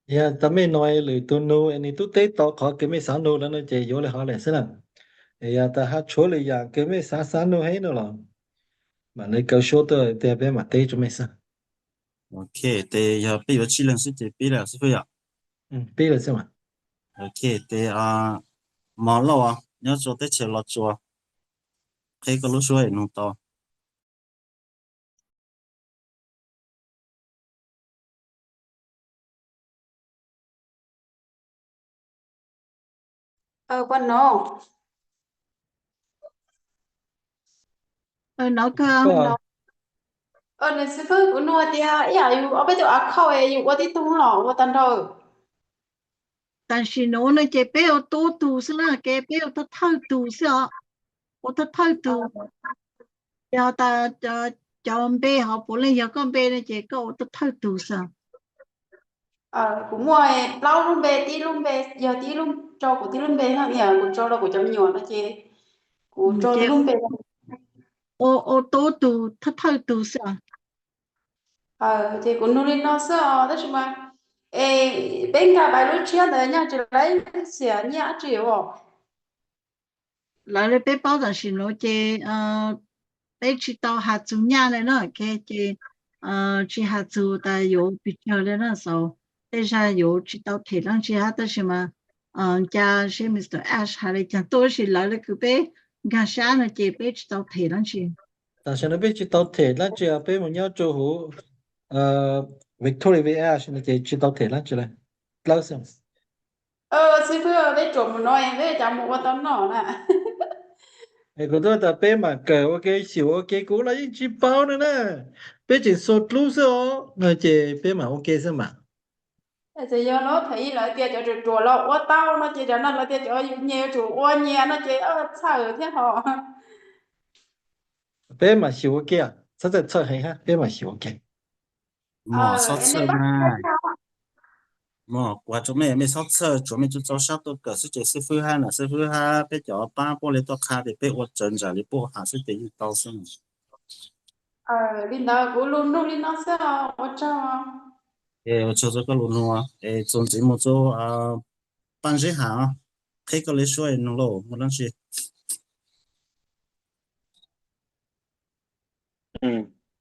Yog tas mej no lwm tus nug es nws tub teb tau qhov kws mej xav nug lawm no ces yuav li hov lawm xwb na. Es yog tas hab tshuav lwm yaam kws mej xav xav nug heev no los mam li kaw suab tuaj tias peb mam teb rua mej xwb. Ok, tes yog peb yuav tsib leeg xwb ces pib lawm xwb yom. Pib lawm xwb mas. Ok, tes Mos Lauj nyob rua teb chaws Los Tsuas, qheb koj lub suab es nug tau. Nws xib fwb, kuv nug tias ib yam yus ob peb tug account es yus ua tib tug los ua tag nrho? Tam sim nuav no ces peb ua tub tug xwb na, ces peb ua thawj thawj tug xwb os. Ua thawj thawj tug. Yog tas cov npe hov puav leej yog koj npe no ces koj ua thawj thawj tug xwb. Kuv muaj plaub lub npe, tib lub npe yog tib lub, rau kuv tib lub npe no, kuv tso rau kuv cov me nyuam no ces kuv rau tib lub npe. Ua tub tug, thawj thawj tug xwb. Ces kuv nug li no xwb os, tab sis mas es peb nkag pais lub tshiab ntawd nyaj tsis laib xiam nyiaj dab tsi os? Lawv li peb paub tam sim nuav ces peb tsis tau has txug nyaj li na, ces tsis has txug tas yuav pes tsawg li na, xav tej zag yuav tsis tau them dlaab tsi hab, tab sis mas ca seb Mr Ash has li caag tuaj, tab sis lawv li kws peb nkaag sab no ces peb tsis tau them dlaab tsi. Tam sim no peb tsis tau them dlaab tsi, peb mus nyob rua huv Victoria V Ash no ces tsis tau them dlaab tsi li. Dlawb xwb. Xib fwb, peb tsuas mus no peb cas mus ua tau noj na. Es kuv twb tas peb mam kawm ua ke xyum ua ke, kuv los yeej tsis paub no na. Peb tseem xua dlub xwb os, no ces peb mam ua ke xwb mas. Txawm yog lub thaum ub lawv tias cov ruam ruam los ua tau no ces cov no lawv tias cov yus nyias yuav tsum ua nyias no ces txhawj thiab hos. Peb mam xyum ua ke, txhob txhawj txhawj heev hab, peb mam xyum ua ke. Mos, txhob txhawj na. Mos, kuv has rua mej, mej txhob txhawj, tsuav mej tsuas txaus sab tuaj kawm xwb ces xib fwb hab nam xib fwb hab peb cov paab puab li tuaj qha tias peb ua raws nraim li puab has xwb ces yeej tau xwb. Li ntawd kuv lug nug li no xwb, ua tsaug. Ua tsaug rua koj lug nug, es txuas ntxiv mus rua Paaj Zeb Ham, qheb koj li suab nug lauj, muaj dlaab tsi?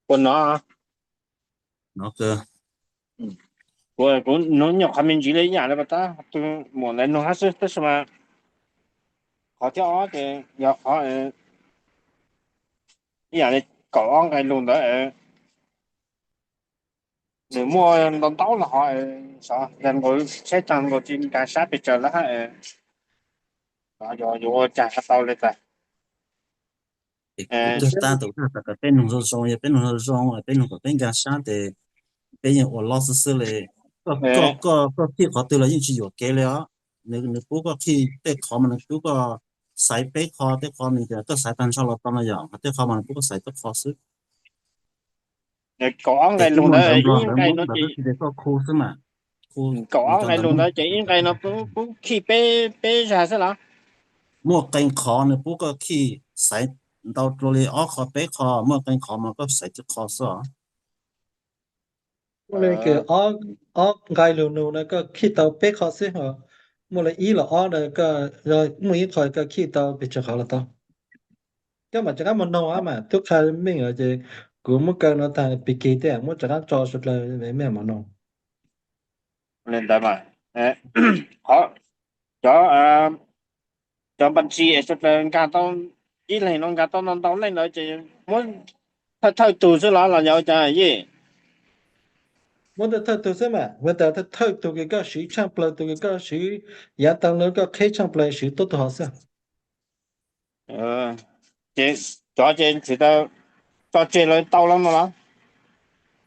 Ua no, no kuv nug nyuam qhuav me ntsis li ib yam li tab tus muam ntawd nug hab xwb, tab sis mas qhov thib ob ces yog qhov ib yam li kaum ob nqe lug ntawd, nws muaj ntau ntau los hov, yog nkaus tsheb taag nkaus tsis nkaag sab pes tsawg lawm hab, yuav ua caag tau li tas. Kuv tug tag tus tas kom peb nug zoo zoo, yog peb nug zoo zoo, peb nug kom peb nkaag sab tes peb yeej ua lob xwb xwb li. Koj, koj khij qhov twg los yeej tsis yuam kev li os. Nws pub koj khij tej qhov mas nws pub koj xaiv peb qho, tej qho nws tias koj xaiv taag nrho los tau no yom, ho tej qho mas nws pub koj xaiv tej qho xwb. Kaum ob nqe lug ntawd, ib nqe no ces, koj khu xwb mas, kaum ob nqe lug ntawd ces ib nqe no pub khij peb, peb zag xwb los? Muaj qee qhov nws pub koj khij xaiv ntau dlua li ob qho peb qho, muaj qee qhov mas koj xaiv tsib qho xwb os. Muaj li kws ob nqe lug nug no koj khij tau peb qho xwb, ho muaj li ib los ob na, muaj ib qho koj khij tau pes tsawg qhov los tau. Koj mam rov qaab mus noog mas, tub qha meej ces kuv muab kaw no taag pig kig tej muab rov qaab tso suav dlawg mej mam noog. Li ntawd mas, cov, cov npa ntsis suav dlawg nkaag tau, ib leeg no nkaag tau ntau ntau leej ntawd ces muab thawj thawj tug xwb los los yog ua cas yej? Muab thawj thawj tug xwb mas, ua tas thawj thawj tug kws koj swv tshaaj plawg, tug kws koj swv yaav taag lawm koj qheb tshaaj plawg swv tuab tug hov xwb. Ces cov ces tsis tau tso tseg los tau los no los?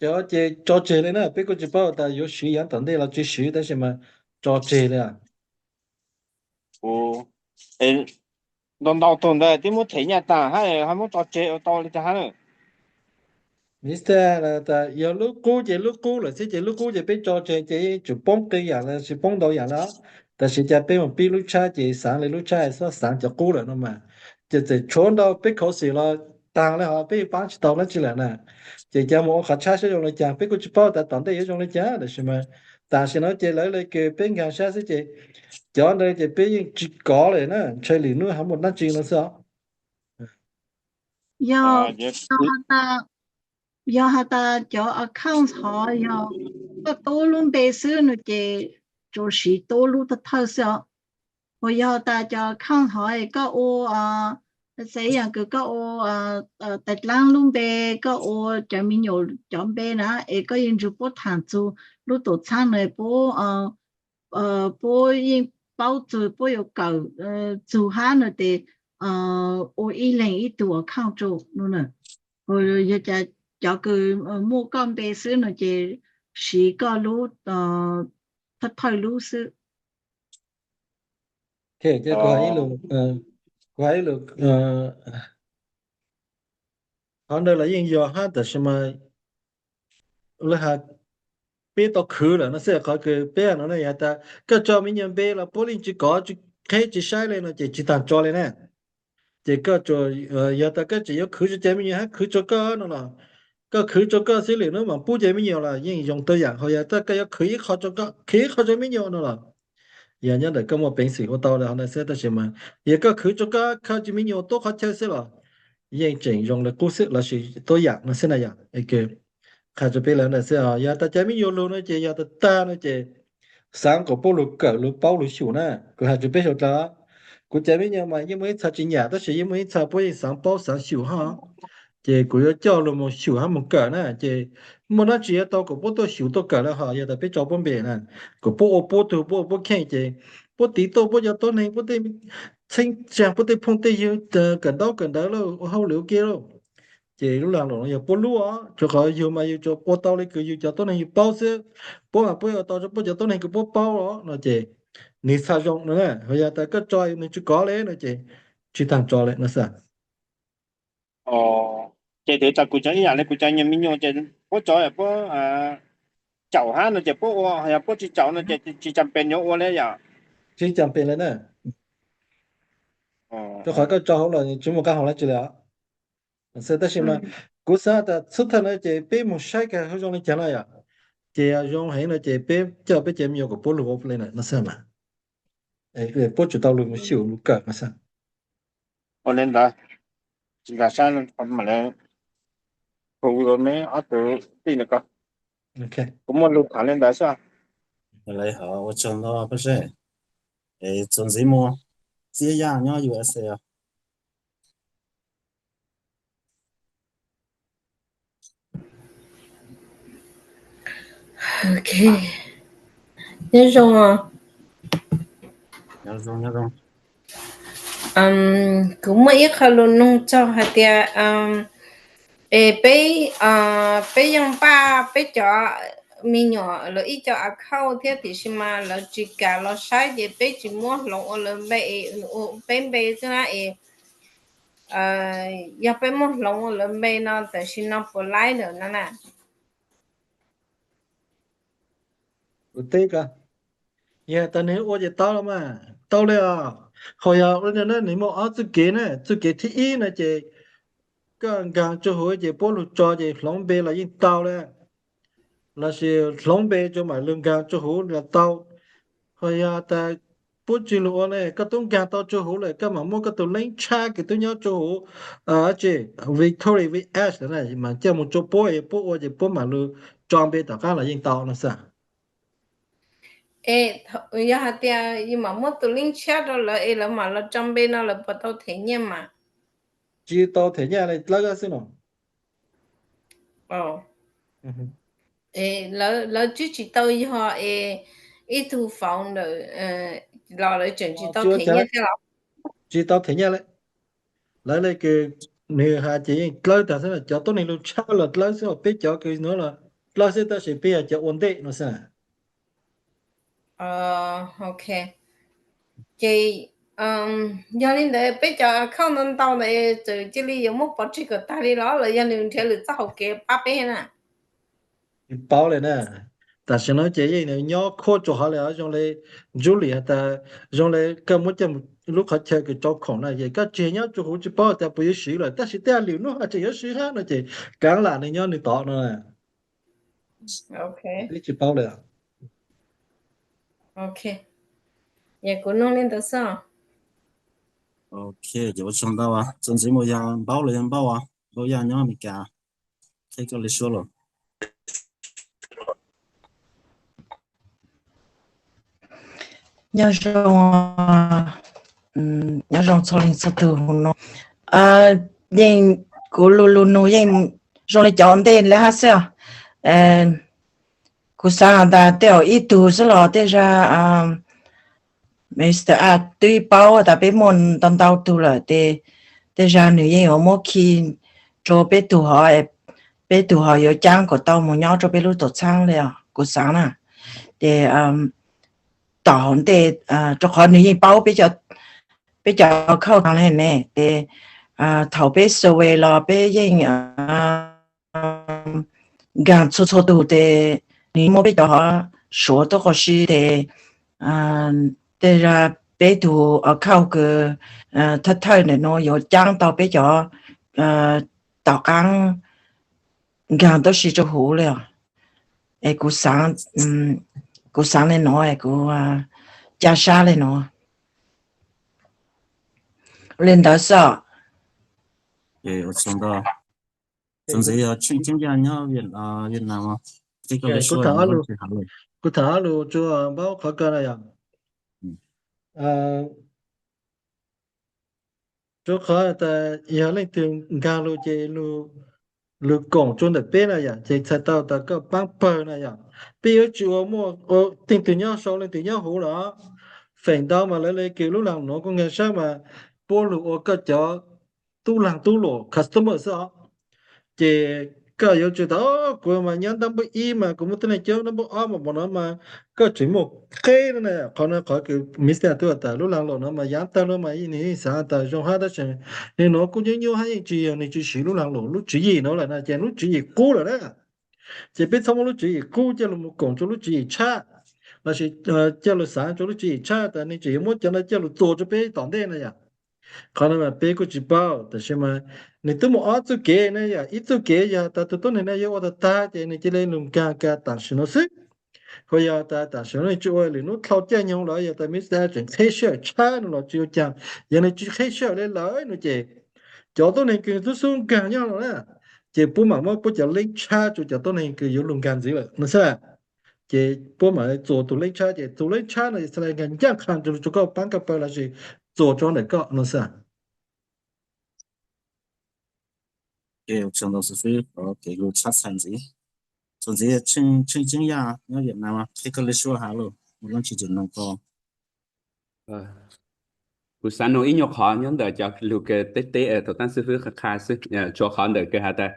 Cov ces tso tseg li na, peb kuj tsis paub tas yuav swv yaav tom ntej los tsis swv, tab sis mas tso tseg li. Ntau ntau tug ntawd twb muab them nyaj taag hab ho muab tso tseg ua tau li cas hab na? Mister, tas yog lub qub ces lub qub lawm xwb ces lub qub ces peb tso tseg ces tsum poob qee yaam los sis poob ntau yaam na. Tab sis cas peb mus pib lub tshab ces xaav li lub tshab, xob xaav cov qub lawm no mas, ces txawm tshuav ntau peb khuv xim los taag le hov peb yuav paab tsi tau dlaab tsi lawm na. Ces ca moog ua qhov tshab saib zoo le caag, peb kuj tsi paub tas tom ntej yuav zoo le caag, tab sis mas tam sim no ces lawv le kws peb nkaag sab xwb ces cov ntawd ces peb yeej tsi kov le na, ntshai lwm nub hab muaj dlaab tsi no xwb os. Yog has tas cov accounts hov yog koj tub lub npe xwb no ces tsuas siv tub lub thawj thawj xwb os. Uas yog has tas cov accounts hov koj ua, xav yam kws koj ua tais dlaab lub npe, koj ua cov me nyuam cov npe na, es koj yeej nrug puab thaam txug lub tuam txhaab na, puab puab yeej paub txug puab yuav kawm txug hab no ces ua ib leeg ib tug account rua no na. Yog cas cov kws muaj koj npe xwb no ces siv koj lub thawj thawj lub xwb. Kuv has ib lus, qhov ntawd los yeej yog hab, tab sis mas lawv has peb tau khwv lawm no xwb. Qhov kws peb no yog tas koj tso me nyuam npe los puab yeej tsi kov tsi qheb tsi saib le no ces tsi taag tso le na. Ces koj tsuas yog tas koj tseem yuav khwv rua cov me nyuam hab khwv rua koj no los koj khwv rua koj xwb, lwm nub mam pub cov me nyuam los yeej zoo tau yaam. Ho yog tas koj yuav khwv ib qho rua koj, khwv ib qho rua me nyuam no los yog nyob ntawm koj muaj peev xwm ua tau le hov ntawd xwb, tab sis mas yog koj khwv rua koj khaws cov me nyuam tuab qhov chaw xwb los yeej tseem zoo le qub xwb lossis tuab yaam no xwb na yog. Qha rua peb le ntawd xwb, yog tas cov me nyuam lug no ces yog tas tag no ces xaav kom puab lug kawm lug paub lug xyum na. Kuv has rua peb sau dlawg, kuv cov me nyuam mas yeej muaj ib txha tsi nyam tab sis yeej muaj ib txha puab yeej xaav paub xaav xyum hab. Ces kuv yuav coj lug moog xyum hab moog kawm na, ces muaj dlaab tsi yuav tau kom puab tuaj xyum tuaj kawm le. Ho yog tas peb tso puab npe na, kom puab ua puab tug, puab ua puab kheej, ces puab tiv tuaj puab cov tuab neeg, puab tej txheeb tsag, puab tej phooj tej ywg kawm ntaub kawm ntawv lauj, ua hauj lwm ua ke lauj. Ces lub lag luam no yog puab lub os, rua qhov yug mas yug tsuas ua tau le kws yug cov tuab neeg yug paub xwb. Puab mas puab yuav ua tau rua puab cov tuab neeg kws puab paub los no ces nwg txha zoo no na. Ho yog tas koj tso nwg tsi kov le no ces tsi taag tso le no xwb. Ces twb tas kuv cov ib yaam le kuv cov nyuam me nyuam ces puab tso puab caum hab no ces puab ua, yog puab tsi caum no ces tsi cam pes yuav ua le yom. Tsi cam pes le na. Rua qhov koj tso hauv los tsi muaj qab hau dlaab tsi le. Tab sis mas kuv xaav tas xub thawj no ces peb moog saib kag zoo le caag no yom. Ces zoo heev no ces peb coj peb cov me nyuam kom puab lug ua le na no xwb mas. Puab tsum tau lug moog xyum lug kawm no xwb. Ua le ntawd, tsis nkag sab mam le hu me ob tug tij no ko. Kuv muaj lug tham le ntawd xwb. Lawv hov ua tsaug ntau Paj Seb, es txuas ntxiv mus Txiab Yaj nyob U S A os. Ok, nyob zoo os. Kuv muaj ib qho lus nug txog hais tias, es peb, peb yeej npaj peb cov me nyuam lawv ib co account thiab tiam sis mas lawv tsis kam los saib ces peb tsis muab hloov ua lawv npe, ua peb npe xwb na es, yog peb muab hloov ua lawv npe no tam sim no puas laib ntawm no na? Kuv teb ko, yog tas nwg ua ces tau los mas tau le os. Ho yog ua le no na, nwg muaj ob txuj kev na. Txuj kev thib ib no ces koj nkaag rua huv ces puab lug tso ces hloov npe los yeej tau le, lossis hloov npe rua mam lug nkaag rua huv los tau. Ho yog tas puab tsis lug ua ne, koj tub nkaag tau rua huv lawm koj mam muab koj tug leeb tshab kws tub nyob rua huv, tsi, Victoria V S na, mas coj mus rua puab, puab ua ces puab mam lug tso npe tom qab los yeej tau no xwb. Es yog hais tias yus mam muab tus leeb tshab rau lawv es lawv mam los tso npe no lawv puas tau them nyiaj mas? Tsis tau them nyiaj le, dlawb xwb no. Lawv twb tsis tau yog es ib tug fauv ntawm los lawv tseem tsis tau them nyiaj thiab los? Tsis tau them nyiaj le. Lawv le kws nwg has ces yeej dlawb tag xwb, cov tuab neeg lug tshab los dlawb xwb, peb cov kws nuav los dlawb xwb, tab sis peb yog cov ua ntej no xwb. Ok, ces yog li ntawd peb cov account ntau ntau ntawd txawm cia li yuav muab pov tseg kom tag li los los yog nws nrhiav lwm txoj hauv kev pab peb na? Tsis paub le na, Tam sim no ces yeej nyob khuab rau hauv li os, zoo li Ntsuj Lis has tas, zoo li koj muab coj lub qhov chaw kws rau khoom na ces koj tsis nyob rau huv tsis paub tas puas yuav siv lawm, tab sis tej lwm hnub ho tseem yuav siv hab no ces kaav lam nws nyob nws tod no. Tsis paub li. Kuv nug li ntawd xwb. Ok, ces ua tsaug ntau. Txuas ntxiv mus yog Npaub los yog Npauj, Npauj Yaj nyob Amelikas, qhia koj li suab los. Nyob zoo, nyob zoo txhua leej txhua tug no. Yeej kuv lug lug nug yeej zoo li cov ntej lawm hab xwb os. Kuv xaav has tas tej zaum ib tug xwb los tej zag Mister A twb paub tas peb muaj ntau ntau tug lawm tes tej zag nws yeej yuav muab khi rua peb tug hov, peb tug hov yuav caab kom tau mus nyob rua peb lub tuam txhaab li os kuv xaav na. Ces tom ntej, rua qhov nws yeej paub peb cov khauj taag le ne, ces thaum peb survey los peb yeej nkaag txhua txhua tug tes nws muab peb cov hov suav tuab qau si tes tej zag peb tug khauj kws thawj thawj ntawm nuav yuav caab tau peb cov tom qaab nkaag tuab si rua huv li os. Es kuv xaav li nuav, kuv ca sab li nuav. Li ntawd xwb. Txuas ntxiv yog Tsheej Ceeb Yaj nyob Vietnam, kuv tham ob lus rua Npauj qhov kawg na yom. Rua qhov tas yog leej twg nkaag lug ces lug koom rua ntawm peb na yom, ces txhais tau tas koj paab pawg na yom. Peb yuav tsis ua muaj leej twg nyob sau leej twg nyob huv los. Feem ntau mas lawv le kws lub laag nuav kuj nkaag sab mas puab lug ua koj cov tub laag tub luam customer xwb os. Ces koj yuav tsum tas kuv mas nyob ntab npawb ib mas kuv muaj tuab neeg coob, ntab npawb ob mas pom no mas koj tseem muaj qeb no na. Qhov no qhov kws Mister Tub tas lub laag luam no mas yav tag no mas nws yeej xaav tas zoo hab tab sis nws nuav kuj nyuaj nyuaj hab yeej tsis yog nws tsis siv lub laag luam lub tswv yim no lawm na, ces lub tswv yim qub lawm na. Ces peb txhob muab lub tswv yim qub coj lug mus koom rua lub tswv yim tshaj, lossis coj lug xaav rua lub tswv yim tshaj tas nws tseem yuav muab cov no coj lug txuas rua peb tom ntej na yom. Qhov no mas peb kuj tsis paub tab sis mas nws twb muaj ob txuj kev na yom. Ib txuj kev yog tas tug tuab neeg no yuav ua tag tag ces nws cia li lug nkaag kag tam sim no xwb. Hos yog tas tam sim no nws tsis ua, lwm hnub dlhau caij nyoog los yog tas Mister A tseem qheb sij hawm tshab no los tsis ua caag, yog nws tsis qheb sij hawm li lawm no ces cov tuab neeg kws tub xub nkaag nyob no na, ces puab mam muab puab cov leb tshab rua cov tuab neeg kws yuav lug nkaag ntxiv lawm no xwb. Ces puab mam txuas tug leb tshab, ces tug leb tshab no txhad le nkaag ncaaj qha rua koj paab koj pawg lossis txuas rua ntawm koj no xwb. Txuas ntxiv Tsheej Ceeb Yaj nyob Vietnam, qhia koj li suab has lug ua lub tsis tsim noog ko. Kuv xaav nug ib nyuag qhov nyob ntawm cov lug kws teb teb thaum taab xwb fwb qha qha xwb, tshuav qhov ntawm kws has tas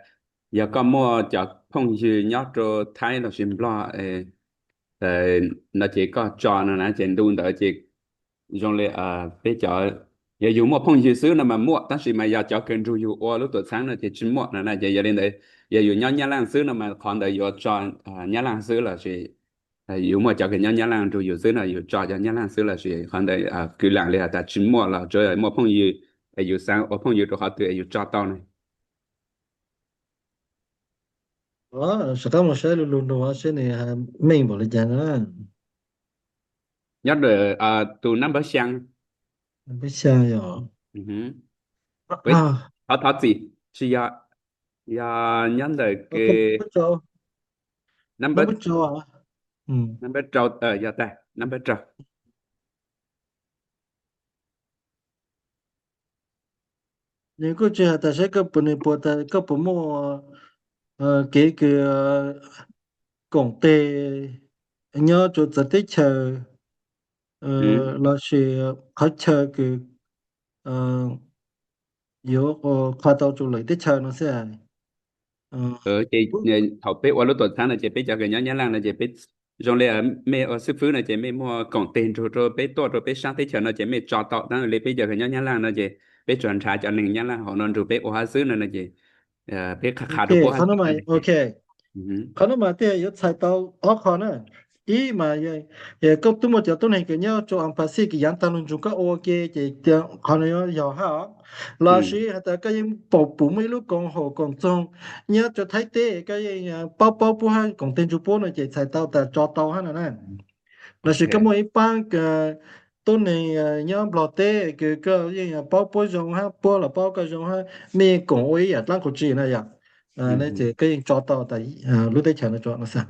yog koj muaj cov phooj ywg nyob rua Thaib lossis Nplog no ces koj tso no na, ces ntu ntawd ces zoo li peb cov, yog yug muaj phooj ywg xwb no mas muaj, tab sis mas yog cov kws nrug yug ua lub tuam txhaab no ces tsis muaj no na. Ces yog li ntawd yog yug nyob Nyab Laaj xwb no mas qhov ntawd yuav tso Nyab Laaj xwb lossis yug muaj cov kws nyob Nyab Laaj nrug yug xwb no yug tso cov Nyab Laaj xwb lossis qhov ntawd kwv lam li has tas tsis muaj los tsuas muaj phooj ywg, es yug xaav ua phooj ywg rua qhov twg es yug tso tau ne? Rov qab mus saib lug lug nug seb nws meej npaum li cas na. Nyob ntawm tus nab npawb xyaa. Nab npawb xyaa yog, thov thov txim, tsis yog, yog nyob ntawm kws nab npawb rau, yog tas nab npawb rau. Nws kuj tsis has tas saib koj puas, nws puas tas koj puas muaj kev kws koom teg nyob rua txawv teb chaws lossis qhov chaw kws yuav qha tau rua lwm teb chaws no xwb. Ces thaum peb ua lub tuam txhab no ces peb cov kws nyob Nyab Laaj no ces peb zoo li mej ua xib fwb no ces mej muaj koom teg nrug rua peb tuaj rua peb sab teb chaws no ces mej tso tau, tab li peb cov kws nyob Nyab Laaj no ces peb tsuas nrhav cov neeg Nyab Laaj hauv no nrug peb ua hab xwb no no ces peb qha qha rua puab hab. Qhov no mas thiaj yuav txhais tau ob qho na. Ib mas koj twb muaj cov tuab neeg kws nyob rau Am Pas Xij kws yav tag lug nrug koj ua ke ces qhov no yog hab os. Lossis has tas koj yeej pum muaj ib lub koom haum koom txoog nyob rau Thaib teb, koj yeej paub paub puab hab koom teg nrug puab no ces txhais tau tas tso tau hab no na. Lossis koj muaj ib paab tuab neeg nyob Nplog teb kws koj yeej paub puab zoo hab puab los paub koj zoo hab mej yeej koom ua ib yam dlaab qhuv tsi na yog, ces koj yeej tso tau tas lub teb chaws no tso no xwb.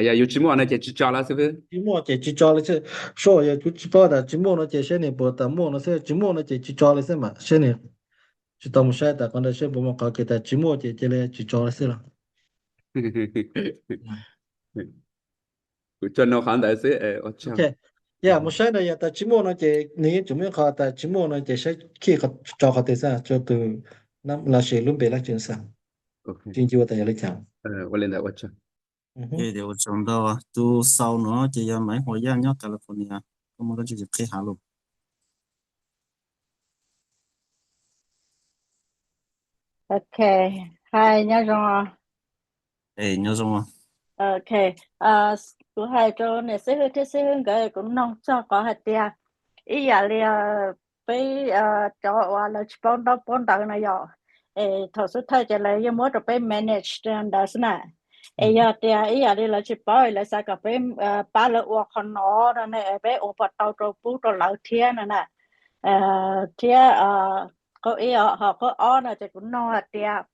Yog yus tsis muaj no ces tsis tso lawm xwb. Tsis muaj ces tsis tso li xwb. Sua yog kuv tsis paub tas tsis muaj no ces saib nwg puas tas muaj no xwb, tsis muaj no ces tsis tso li xwb mas saib nwg tsis tau mus saib tas qhov ntawd saib puas muaj qhov kws tas tsis muaj ces cia li tsis tso li xwb los. Kuv tsuas nug qhov ntawd xwb. Yog mus saib no yog tas tsis muaj no ces nwg yeej tseem muaj qhov tas tsis muaj no ces saib khij tso qhov twg xwb, tso tus lossis lub npe dlaab tsi xwb. Tsis ncua tas yog li cas. Ua li ntawd ua tsaug. Ua tsaug ntau. Tus sau no ces yog Maiv Huas Yaj nyob California, koj muaj dab tsi qhia has lug. Ok, hais nyob zoo. Nyob zoo. Ok, kuv hais rau niam xib hwb thiab xib hwb nkawd, kuv noog txog qhov hais tias ib yam li peb cov uas lawv tsis paub ntaub paub ntawv no yom, es thaum xub thawj ces lawv yeej muab rau peb manage ntawd xwb na. Es yog tias ib yam li lawv tsis paub, lawv xav kom peb pab lawv ua qhov no no ne, peb ua puas tau rau pub rau lawv thiab no na. Thiab qhov ib, ho qhov ob no ces kuv noog hais tias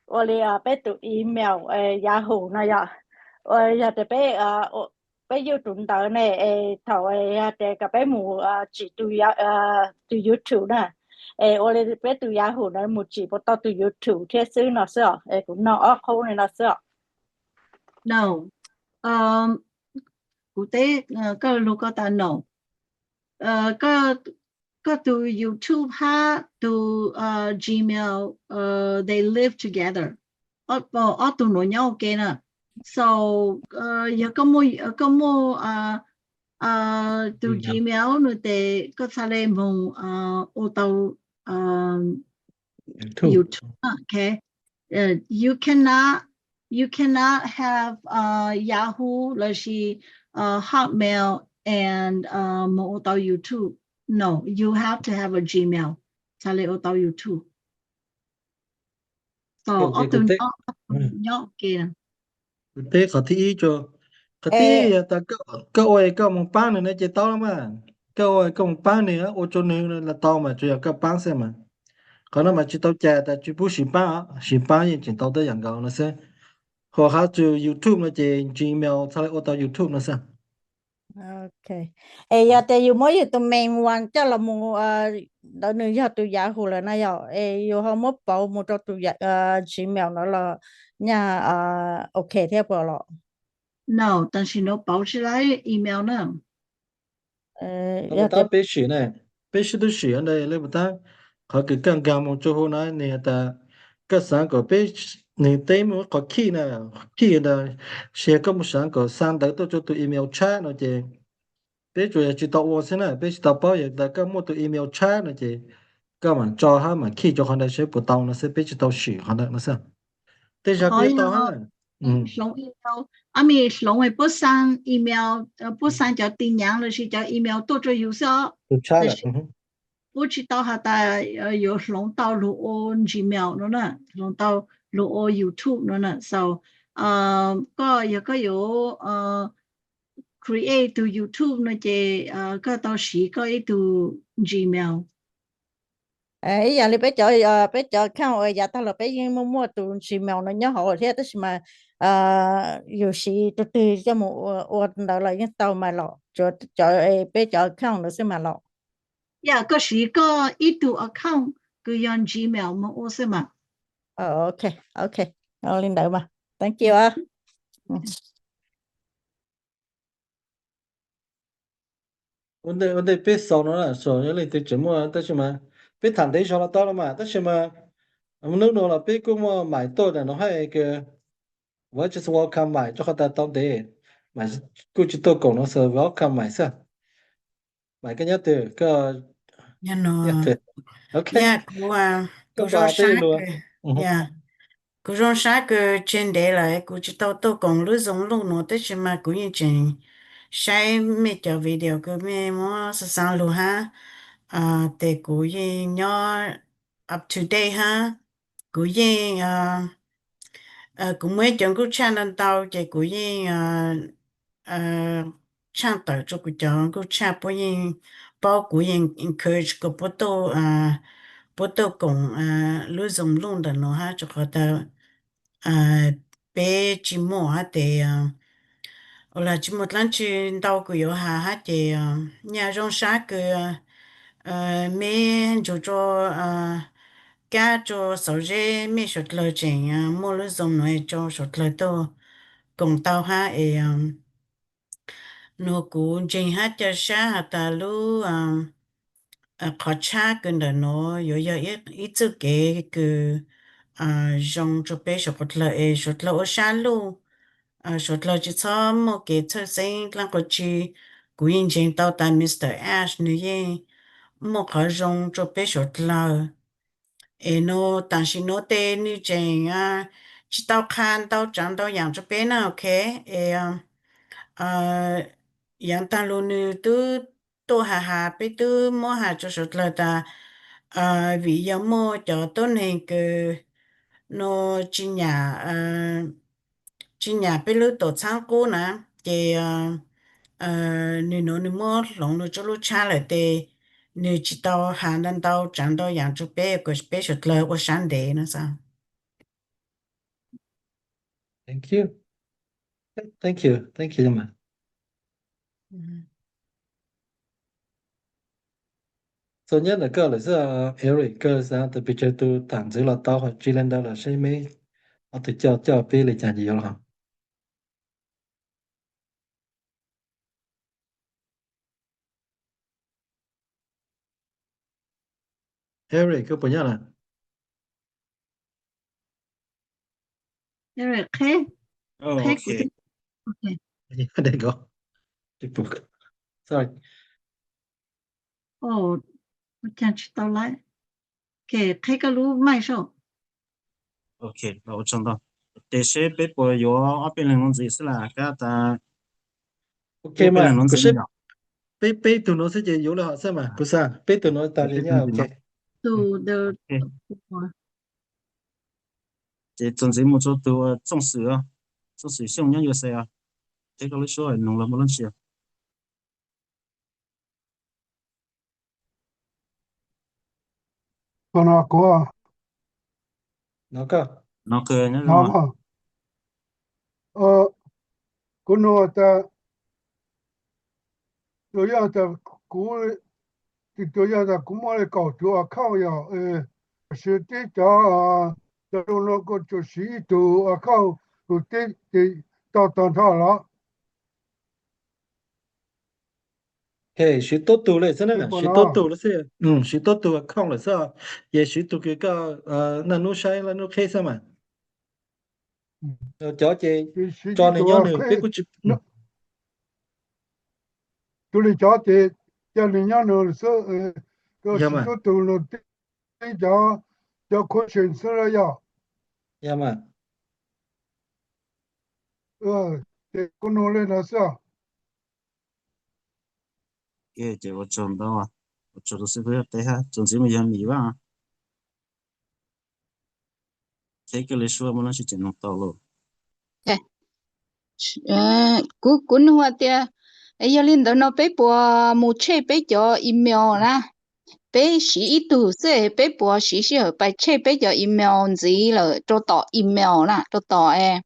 ua li peb tus email Yahoo no yom, yog tias peb peb yuj tus ntawd ne, es thaum yog tias kom peb mus tsim tus YouTube na, es ua li peb tus Yahoo ntawd mus tsim puas tau tus YouTube thiab xwb no xwb os. Es kuv noog ob qhub li no xwb os. No, kuv teb koj lug koj tas no, koj tus YouTube hab tus Gmail, they live together. Ob tug nuav nyob ua ke na. So yog koj muaj tus Gmail no tes koj txhaj le moog ua tau YouTube. Okay. You cannot, you cannot have Yahoo lossis Hotmail and moog ua tau YouTube. No, you have to have a Gmail txhaj le ua tau YouTube. So ob tug nyob ua ke. Kuv teb qhov thib ib, qhov thib ib tas koj ua koj moog paab nwg no ces tau lawm mas. Koj ua koj moog paab nwg, ua rau nwg los tau mas, tsuas yog koj paab xwb mas. Qhov no mas tsis tau cas tas tsis pub siv paab, siv paab yeej tseem tau tej yam nkaus no xwb. Ho hab tus YouTube no ces Gmail txhaj le ua tau YouTube no xwb. Es yog tias yus muab yus tus main one coj los mus ntawd, nws yog tus Yahoo lawm na yom, es yus ho muab pauv mus rau tus Gmail no los nyaj ok thiab puas los? No, tam sim no pauv tsis tau email na. Puas tab peb sim na, peb sib tub sim ntawd le puas tab, qhov kws koj nkag mus rau hauv na, nwg has tas koj xaav kom peb, nwg teb muaj qhov khij na, khij ntawd, sis yog koj mus xaav kom xa ntawv tuaj rau tus email tshab no ces peb tsuas yog tsis tau ua xwb na, peb tsis tau paub. Yog tas koj muaj tus email tshab no ces koj mam tso hab mam khij rau qhov ntawd saib puas tau no xwb, peb tsis tau sim qhov ntawd no xwb. Tej zag kuj tau hab. Hloov email, I mean hloov puab xa email, puab xa cov tin nhắn lossis cov email tuaj rau yus xwb os. Puab tsis tau has tas yuav hloov tau lug ua Gmail no na, hloov tau lug ua YouTube no na. So koj yog koj yuav create tus YouTube no ces koj tau siv koj ib tug Gmail. Ib yam li peb cov, peb cov account uas yav tag los peb yeej muaj muaj tus Gmail no nyob hauv thiab, tab sis mas yus siv tus twg coj mus ua ntawd los yeej tau mas los, tsuas cov, peb cov account ntawd xwb mas los. Yog koj siv koj ib tug account kws yog Gmail mus ua xwb mas. Ok, ok, li ntawd mas thank you. Ua ntej peb xaus no, xaus yog leej twg tseem muaj, tab sis mas peb tham ntev zog los tau los mas, tab sis mas hnub no los peb kuj muaj Maiv tuaj no hab, kws welcome Maiv rau qhov tas tau ntev Maiv kuj tsis tuaj koom no, so welcome Maiv xwb. Maiv koj nyob twg, koj, ok, koj pom tej lus. Kuv zoo sab kws tseg ntev lawm kuv tsis tau tuaj koom lub Zoom Loop no, tab sis mas kuv yeej tseem saib mej cov video kws mej muab xa xa lug hab, tes kuv yeej nyob up to date hab. Kuv yeej, kuv muaj ib cov nkuj tshaj ntau ntau ces kuv yeej tshaaj tawm rua kuv cov nkuj tshaj puab yeej paub, kuv yeej encourage kom puab tuaj, puab tuaj koom lub Zoom Loop ntawm no hab, rua qhov tas peb tsis muaj hab tes, ua le tsis muaj dlaab tsi ntau kws yuav has hab ces, nyaj zoo sab kws meb nrug rua kab rua xauv zeb mej suav dlawg tseem muaj lub Zoom no rua suav dlawg tuaj koom tau hab es, nua kuv ntseeg hab ca sab has tas lub qhov tshab kws ntawm nuav yuav yog ib txuj kev kws zoo rua peb suav dlawg es suav dlawg ua sab luj, suav dlawg tsis txhob muaj kev txhawj xeeb dlaab qhov tsi. Kuv yeej ntseeg tau tas Mr Ash nwg yeej muaj qhov zoo rua peb suav dlawg. Es nua tam sim nuav tes nwg tseem tsis tau qha ntau tsaav ntau yaam rua peb na, ok. Es yaav taag lug nwg tub tuaj has has, peb tub muab has rua suav dlawg tas, vim yog muaj cov tuab neeg kws nua tsis nyam, tsis nyam peb lub tuam txhaab qub na, ces nwg nuav nwg muab hloov nwg txuj lub tshab lawm tes nwg tsis tau has ntau ntau tsaav ntau yaam rua peb, kom peb suav dlawg ua sab ntev no xwb. Txug nyob ntawm koj lawm xwb Eric, koj xav tas pes tsawg tug tham ntxiv los tau, ho tsis le ntawd los saib meb ob tug coj coj peb le caag ces yuav los. Eric, koj puas nyob na? Eric, qheb, qheb kuv. Sorry. Ua caag tsis tau lawm. Ok, qheb koj lub mic soj. Ok, ua tsaug ntau. Tes seb peb puas yuav ob peb leeg nuav ntxiv xwb las kab tas. Ok, peb leeg nuav ntxiv yom. Peb, peb tug nuav xwb ces yuav le hom xwb mas kuv xav peb tug nuav tas li nyob. Ok. Ces txuas ntxiv mus rua tug Txooj Xwm, Txooj Xwm Xyooj nyob U S A os. Qheb koj lub suab noog los muaj dlaab tsi. Kuv, kuv nug tas, tsuas yog tas kuv, tsuas yog tas kuv muaj li kaum tug account yog, tab sis tib cov, cov zoo no kuv tsuas siv ib tug account, tug tib tau tog nrho los. Siv tuab tug li xwb na, siv tuab tug lawm xwb, siv tuab tug account lawm xwb, ces siv tug kws koj naj nub saib naj nub qheb xwb mas. Cov ces tso nws nyob nws, peb kuj tsis, tug li cov ces coj nws nyob nws xwb, siv tuab tug nws tib cov, cov question xwb los yog. Yog mas. Ces kuv nug li no xwb. Ces ua tsaug ntau, ua tsaug tus xib fwb teb hab, txuas ntxiv mus yog Mim Vaj. Qheb koj li suab muaj dlaab tsi tseem nug tau lauj? Kuv, kuv nug hais tias, yog li ntawd no peb puas mus check peb cov email na? Peb siv ib tug xwb, peb puas siv sij hawm pais check peb cov email ntxiv lawm rau tom email na, rau tom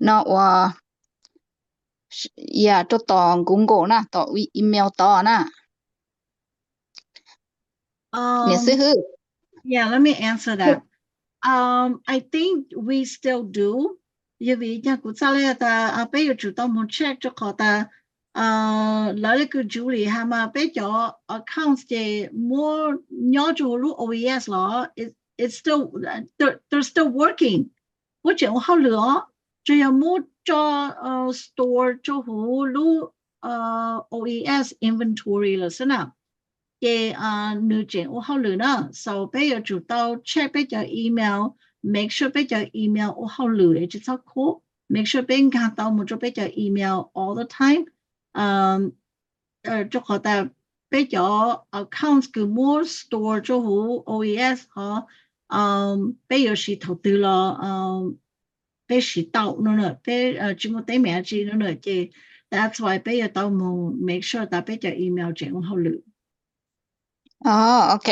no uas, ya, rau tom Google na, tom email tod na. Niam xib hwb. Yeah, let me answer that. Um, I think we still do. Yog vim cas kuv txhaj le tas peb yuav tsum tau mus check rau qhov tas lawv li kws Julie has mas peb cov accounts ces muab nyob rau huv lub O E S los, it's still, they're still working. Puab tseem ua hauj lwm os, tsuas yog muab tso store rau huv lub O E S inventory lawm xwb na. Ces nws tseem ua hauj lwm na, so peb yuav tsum tau check peb cov email make sure peb cov email ua hauj lwm es tsis txhob khuv, make sure peb nkag tau mus rau peb cov email all the time. Rau qhov tas peb cov accounts kws muab store rau huv O E S hov, peb yuav siv thaum twg los peb siv tau no na, peb tsis muaj teeb meem tsi no na, ces that's why peb yuav tau mus make sure tas peb cov email tseem ua hauj lwm. Ok,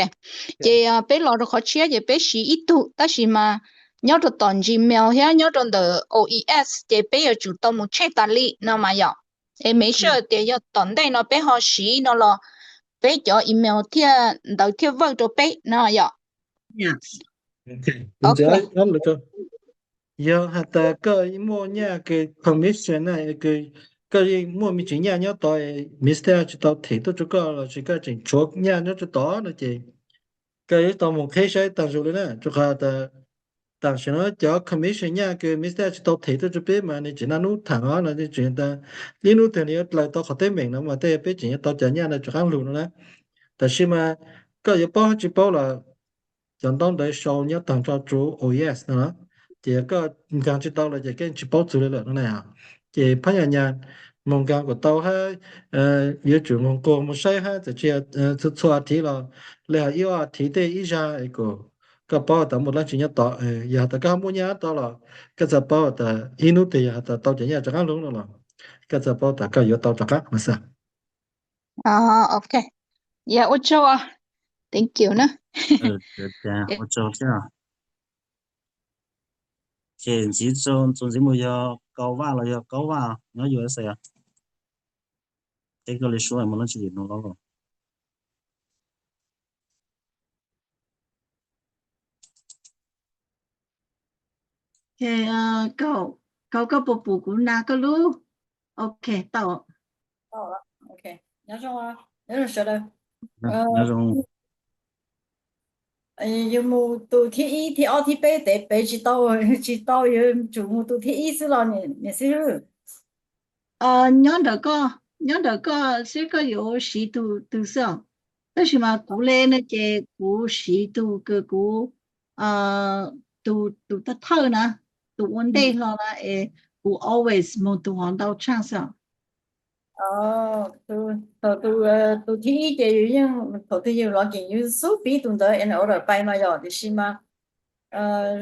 ces peb los rau qhov tshiab ces peb siv ib tug, tab sis mas nyob rau tom Gmail thiab nyob rau ntawm O E S ces peb yuav tsum tau mus check tas li no mas yom. Es make sure tias yog tom ntej no peb ho siv no los peb cov email thiaj ntawd thiaj work rau peb no yom. Yog has tas koj muaj nyaj kws permission na, koj yeej muaj me ntsis nyaj nyob tod, Mista tsis tau them tuaj rau koj los sis koj tseem tshuav nyaj nyob rau tod no ces koj yuav tau mus qheb saib taag zug li na, rau qhov tas tam sim no cov commission nyaj kws Mista tsis tau them tuaj rau peb mas nws tseem naj nub tham os no, tseem tas ib hnub twg nws yuav dlaws tau qhov teeb meem no mas tej peb tseem yuav tau cov nyaj no rov qaab lug no na. Tam sim mas koj yuav paub tsis paub los cov ntaub ntawv sau nyob taag nrho rau O E S no, ces koj nkag tsis tau los ces koj tsis paub txug li lawm no na. Ces phab nyas nyas moog nkag kuas tau hab, yuav tsum moog nquag moog saib hab txawm tsis yog txhua txhua thiv los li hais ib ob thiv tej ib zag es kom koj paub tas muaj dlaab tsi nyob tod. Yog has tas koj muaj nyaj tod los koj txawm paub tas ib hnub twg yog has tas tau cov nyaj rov qaab lug no los koj txawm paub tas koj yuav tau rov qaab mas xwb. Ok, yog ua tsaug, thank you na. Ua tsaug thiab. Ces ntxiv txuas ntxiv mus yog Kaub Vaj los yog Kaub Vaj nyob U S A. Teb koj li suab mus leej twg nug los. Kaub, koj puas pum kuv nas koj lub? Ok, tau. Nyob zoo sawv daws. Yus mus tus thib ib, thib ob, thib peb, tes pem tsis tau, tsis tau, yuav tsum mus tus thib ib xwb los niam xib hwb? Nyob ntawm koj, nyob ntawm koj seb koj yuav siv tus twg xwb os. Tab sis mas kuv le no ces kuv siv tus kws kuv, tus thawj na, tus ua ntej hlo na es kuv always mus tus hov ntau tshaj xwb. Thaum tus thib ib ces yus yeej, thaum twg yus log in yus xub fiv tus ntawd in order pais mas yog, tiam sis mas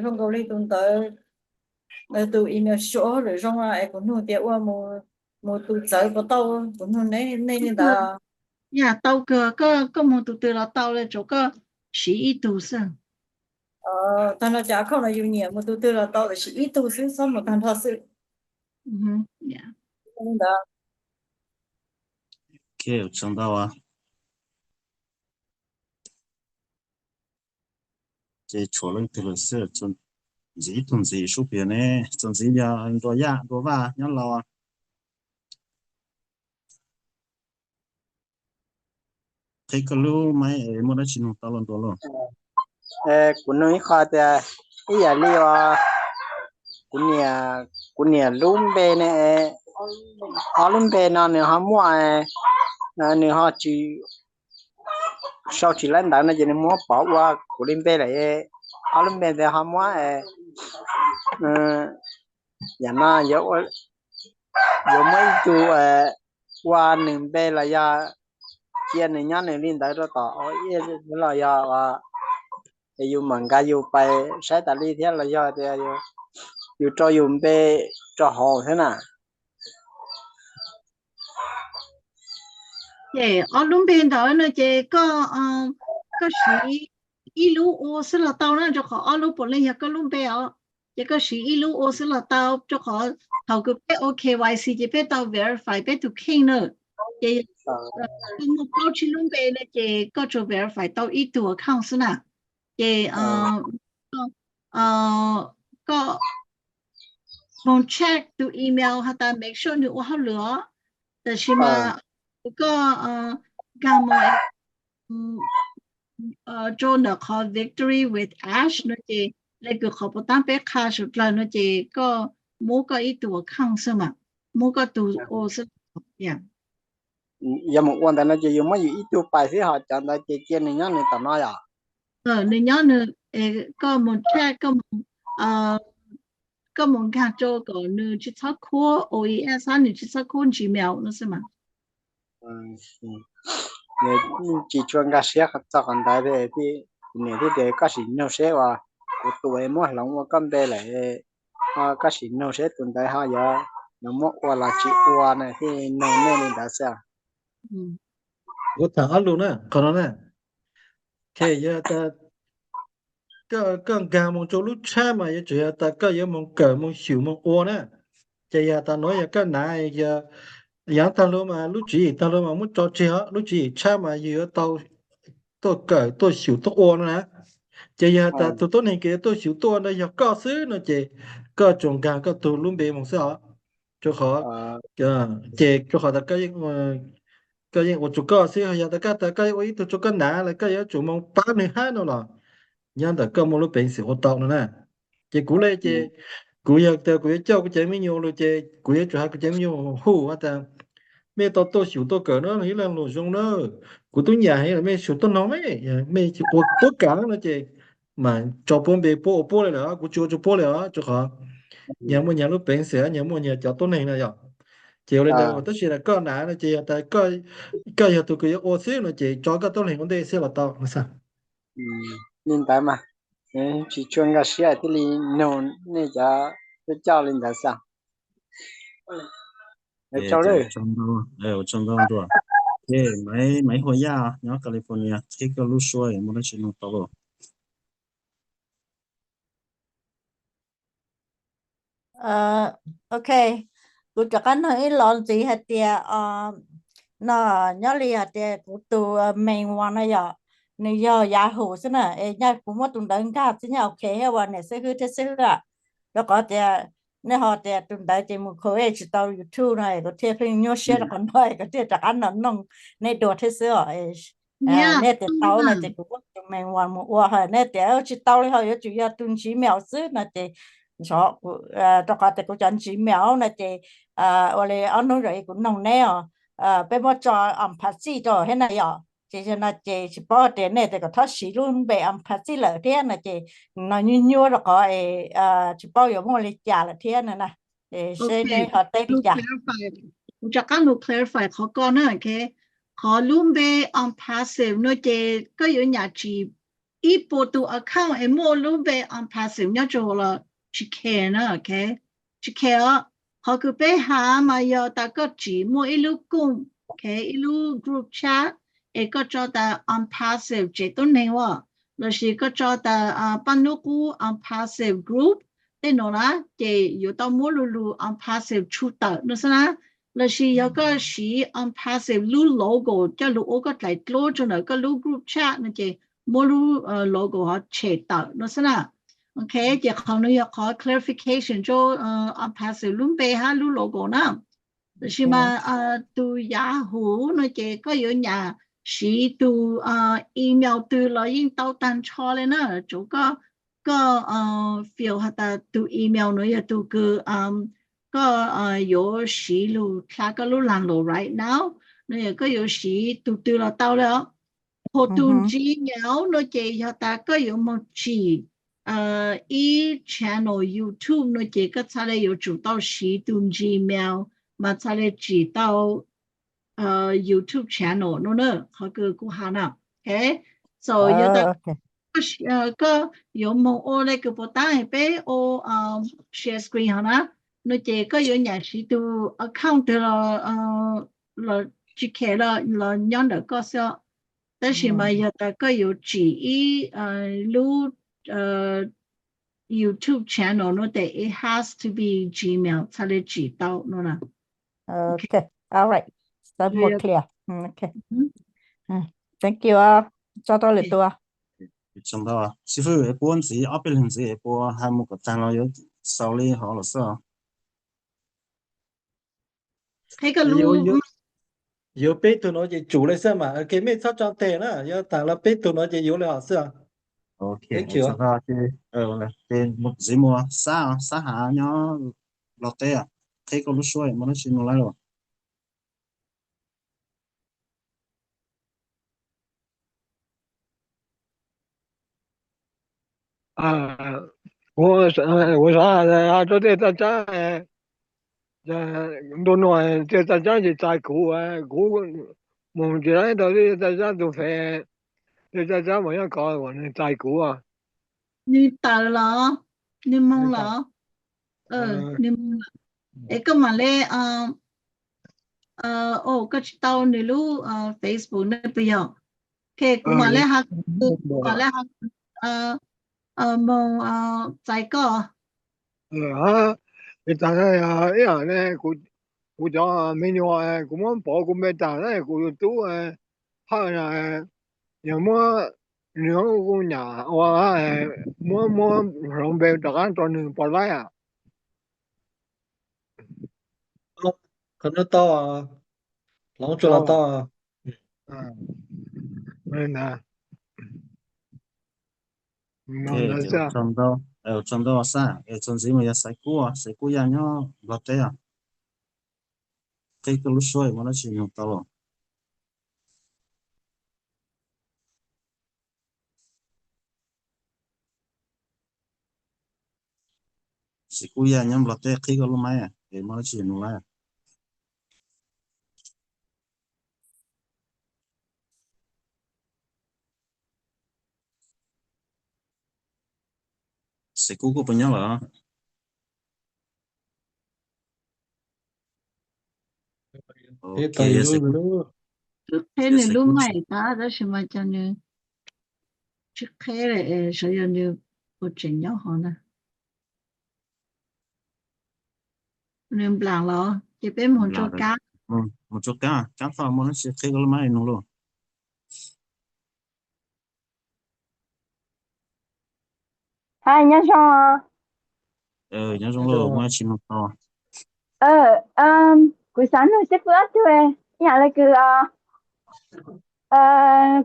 zoo nkaus li tus ntawd, tus email suav lwm zoo es kuv nug tias ua mus tus txawv puas tau, kuv nug nej li ntawd. Yam tau kawg, koj mus tus twg los tau li, tsuav koj siv ib tug xwb. Tag nrho cov account no yus nyiam mus tus twg los tau, tiam sis ib tug xwb, txhob mus tag nrho xwb. Li ntawd. Tsaug ntau. Ces tshuav leej twg lawm xwb, ntxiv ib tug ntxiv sub piam ne, txuas ntxiv yog Nruas Yaj, Nruas Vaj nyob Lauj. Qhib koj lub maib es muaj dab tsi nug tau los Nruas lauj? Kuv nug ib qho tias, ib yam li kuv niam, kuv niam lub npe ne, ob lub npe no nws ho muaj, nws ho tsis sau tsis laib ntawv no ces nws muab pov ua kuv li npe lawm, ob lub npe ntawd ho muab, yam no yuav muab ib tug ua nws npe los yog cia nws nyob nws li ntawd rau tom los yog yus mam nkag yus pais saib tas li thiab los yog tias yus rau yus npe rau hauv thiab na? Ces ob lub npe ntawd no ces koj, koj siv ib lub ua xwb los tau na, rau qhov ob lub puav leej yog koj lub npe os. Ces koj siv ib lub ua xwb los tau, rau qhov thaum kws peb ua K Y C ces peb tau verify peb tus kheej na. Ces koj muaj plaub tsib lub npe no ces koj tsuas verify tau ib tug account xwb na. Ces koj mus check tus email has tas make sure nws ua hauj lwm os. Tab sis mas koj nkag mus rau ntawm qhov Victory with Ash no ces le kws qhov puas tab peb qha saum dlawg no ces koj muab koj ib tug account xwb mas, muab koj tus ua xwb. Yog mus ua ntawd no ces yus muab yus ib tug pais xwb, ho cov ntawd ces cia nws nyob nws tom no yom? Nws nyob nws, koj mus check, koj mus koj mus nkag rau kom nws tsis txhob khuab O E S hab nws tsis txhob khuab Gmail no xwb mas. Nws tsis tshua nkag siab txog qhov ntawd, kuv niam thiaj tias koj sim nug seb uas kuv tus es muab hloov ua koj npe lawm, koj sim nug seb tus ntawd ho yuav, yuav muab ua los tsis ua na, thiaj nug nej li ntawd xwb. Kuv tham ob lus na, qhov no na, yog tas koj nkag mus rau lub tshab mas yuav tsum yog tas koj yuav moog kawm moog xyum moog ua na. Ces yog tas nuav yog koj nav, yog tag luag mas lub tswv yim tag luag mas muab tso tseg os, lub tswv yim tshab mas yug yuav tau tuaj kawm tuaj xyum tuaj ua no na. Ces yog tas tug tuab neeg kws yuav tuaj xyum tuaj ua ntawd yog koj xwb no ces koj tsuas nkag koj tug lub npe moog xwb os. Rua qhov, ces rua qhov tas koj yeej ua rua koj xwb, yog tas koj tas koj ua ib tug rua koj nav lawm koj yuav tsum moog pab nwg hab no los nyob ntawm koj muaj lub peev xwm ua tau no na. Ces kuv le ces kuv yog tas kuv yuav coj kuv cov me nyuam lug ces kuv yuav tsum has kuv cov me nyuam hu tas mej tau tuaj xyum tuaj kawm no ib leeg lug zoo na, kuv tub nyam heev lawm mej xyum tuaj noog mej, mej ua puab kam no ces mas tso puab npe puab ua puab le lawm, kuv tsis ua rua puab le os, rua qhov nyag muaj nyag lub peev xwm, nyag muaj nyag cov tuab neeg na yom. Ces ua le ntawd tab sis koj nav no ces yog tas koj yog tug kws yuav ua xwb no ces tso koj tuab neeg ua ntej xwb los tau no xwb. Li ntawd mas tsis tshua nkag siab thiaj li nug nej cov coj li ntawd xwb. Ua tsaug ntau, Nruas. Ces Maiv Hua Yaj nyob California, qheb koj lub suab muaj dab tsi nug tau lauj? Ok, kuv rov qab nug ib los ntxiv hais tias, no nyob li hais tias kuv tus main one no yom, nws yog Yahoo xwb na, es nyaj kuv muab tus ntawd nkag txij nyaj ok thiab ua niam xib hwb thiab xib hwb a, rau qhov tias nej ho tias tus ntawd ces mus kho tsis tau YouTube no es kuv thiaj pheej nyuaj siab rau qhov no es kuv thiaj rov qab nug nug nej dua thiab xwb os. Nej tias tau no ces kuv muab tus main one mus ua, ho nej tias tsis tau li ho yuav tsum yog tus Gmail xwb no ces rau qhov tias kuv cov Gmail no ces ua li ob hnub zaum kuv noog neb os, peb muab tso on password rau thiab na yom, ces yog no ces tsis paub tias nej tias kom txhob siv lub npe on password lawm thiab no ces no nyuaj nyuaj rau qhov tsis paub yuav muaj li cas lawm thiab no na. Seb neb ho teb li cas. Kuv rov qab lug clarify qhov ko na, ok. Qhov lub npe on password no ces koj yuav nyam tsim ib puas tus account es muaj lub npe on password nyob rau los tsis care na, ok. Tsis care os. Qhov kws peb has mas yog tas koj tsim muaj ib lub kooj, ok, ib lub group chat es koj tso tas on password tsev tuab neeg as, lossis koj tso tas paj nub qub on password group tej no na, ces yuav tau muab lug lug on password tshu tawm no xwb na. Lossis yog koj siv on password lub logo coj lug ua koj dlaim dluab rau ntawm koj lub group chat no ces muab lub logo ho tshem tawm no xwb na. Ok, ces qhov no yog qhov clarification rau on password lub npe hab lub logo na. Tab sis mas tus Yahoo no ces koj yuav nyam siv tus email twg los yeej tau tag nrho li na, tsuav koj, koj fill has tas tus email no yog tus kws koj yuav siv lug dlha koj lub landlord right now no, yog koj yuav siv tus twg los tau li os. Ho tus Gmail no ces yog tas koj yuav moog tsim ib channel YouTube no ces koj txhaj le yuav tsum tau siv tus Gmail mas txhaj le tsim tau YouTube channel no na, qhov kws kuv has na. Ok, so yog tas koj yuav moog ua le kws puas tab peb ua share screen hov na, no ces koj yuav nyam siv tus account twg los tsis care, los nyob ntawm koj xwb. Tab sis mas yog tas koj yuav tsim ib lub YouTube channel no tes it has to be Gmail txhaj le tsim tau no na. Ok, alright, that's more clear. Ok, thank you, tso rau lwm tus. Xib fwb, puab ntxiv ob peb leeg ntxiv puas has mus kom tag los yuav xaus li hov los xwb. Yuav peb tug nuav ces tsum le xwb mas, ok, mej txhob tso teg na, yuav tas los peb tug nuav ces yuav le hov xwb. Ntxiv mus xab, xab hav nyob Los Tsuas, qheb koj lub suab muaj dab tsi nug lawm lauj? Kuv, kuv xav hais rau tej txaj tsab, ntu no tej txaj tsab tsis txais kuv, kuv mus tsis laib rau tej txaj tsab tus fem, tej txaj tsab mas nyob ko uas nws txais kuv. Nws tawm los, nws moog los, nws moog los. Es koj mam le, o, koj tsis tau nws lub Facebook ne puas yog? Ok, kuv mam le, kuv mam le moog txais koj. Ib yam ne, kuv cov me nyuam, kuv muab pauv kuv npe tag na, kuv tus tub Hawj na, yog muab nws kuj nyam ua, muab, muab hloov npe rov qab rau nws pos laib. Qhov no tau, hloov tsuas los tau. Txog ntau xab, txog ntxiv mas yog Xaiv Kub, Xaiv Kub Yaj nyob Nplog teb os. Qhib koj lub suab muaj dab tsi nug tau los. Xaiv Kub Yaj nyob Nplog teb, qhib koj lub maib es muaj dab tsi nug lawm. Xaiv Kub kuj puas nyob lawm? Twb qheb nws lub maim tas tab sis mas cas nws tsis qheb li, saib yog nws puas tseem nyob hov na. Nws nplaam los ces peb mus tso kab. Mus tso kab, kab tau muaj dab tsi qhib koj lub maib nug lauj. Hais nyob zoo. Nyob zoo lauj, muaj dab tsi nug tau? Kuv xav nug seb puab ob tug, ib yam li kws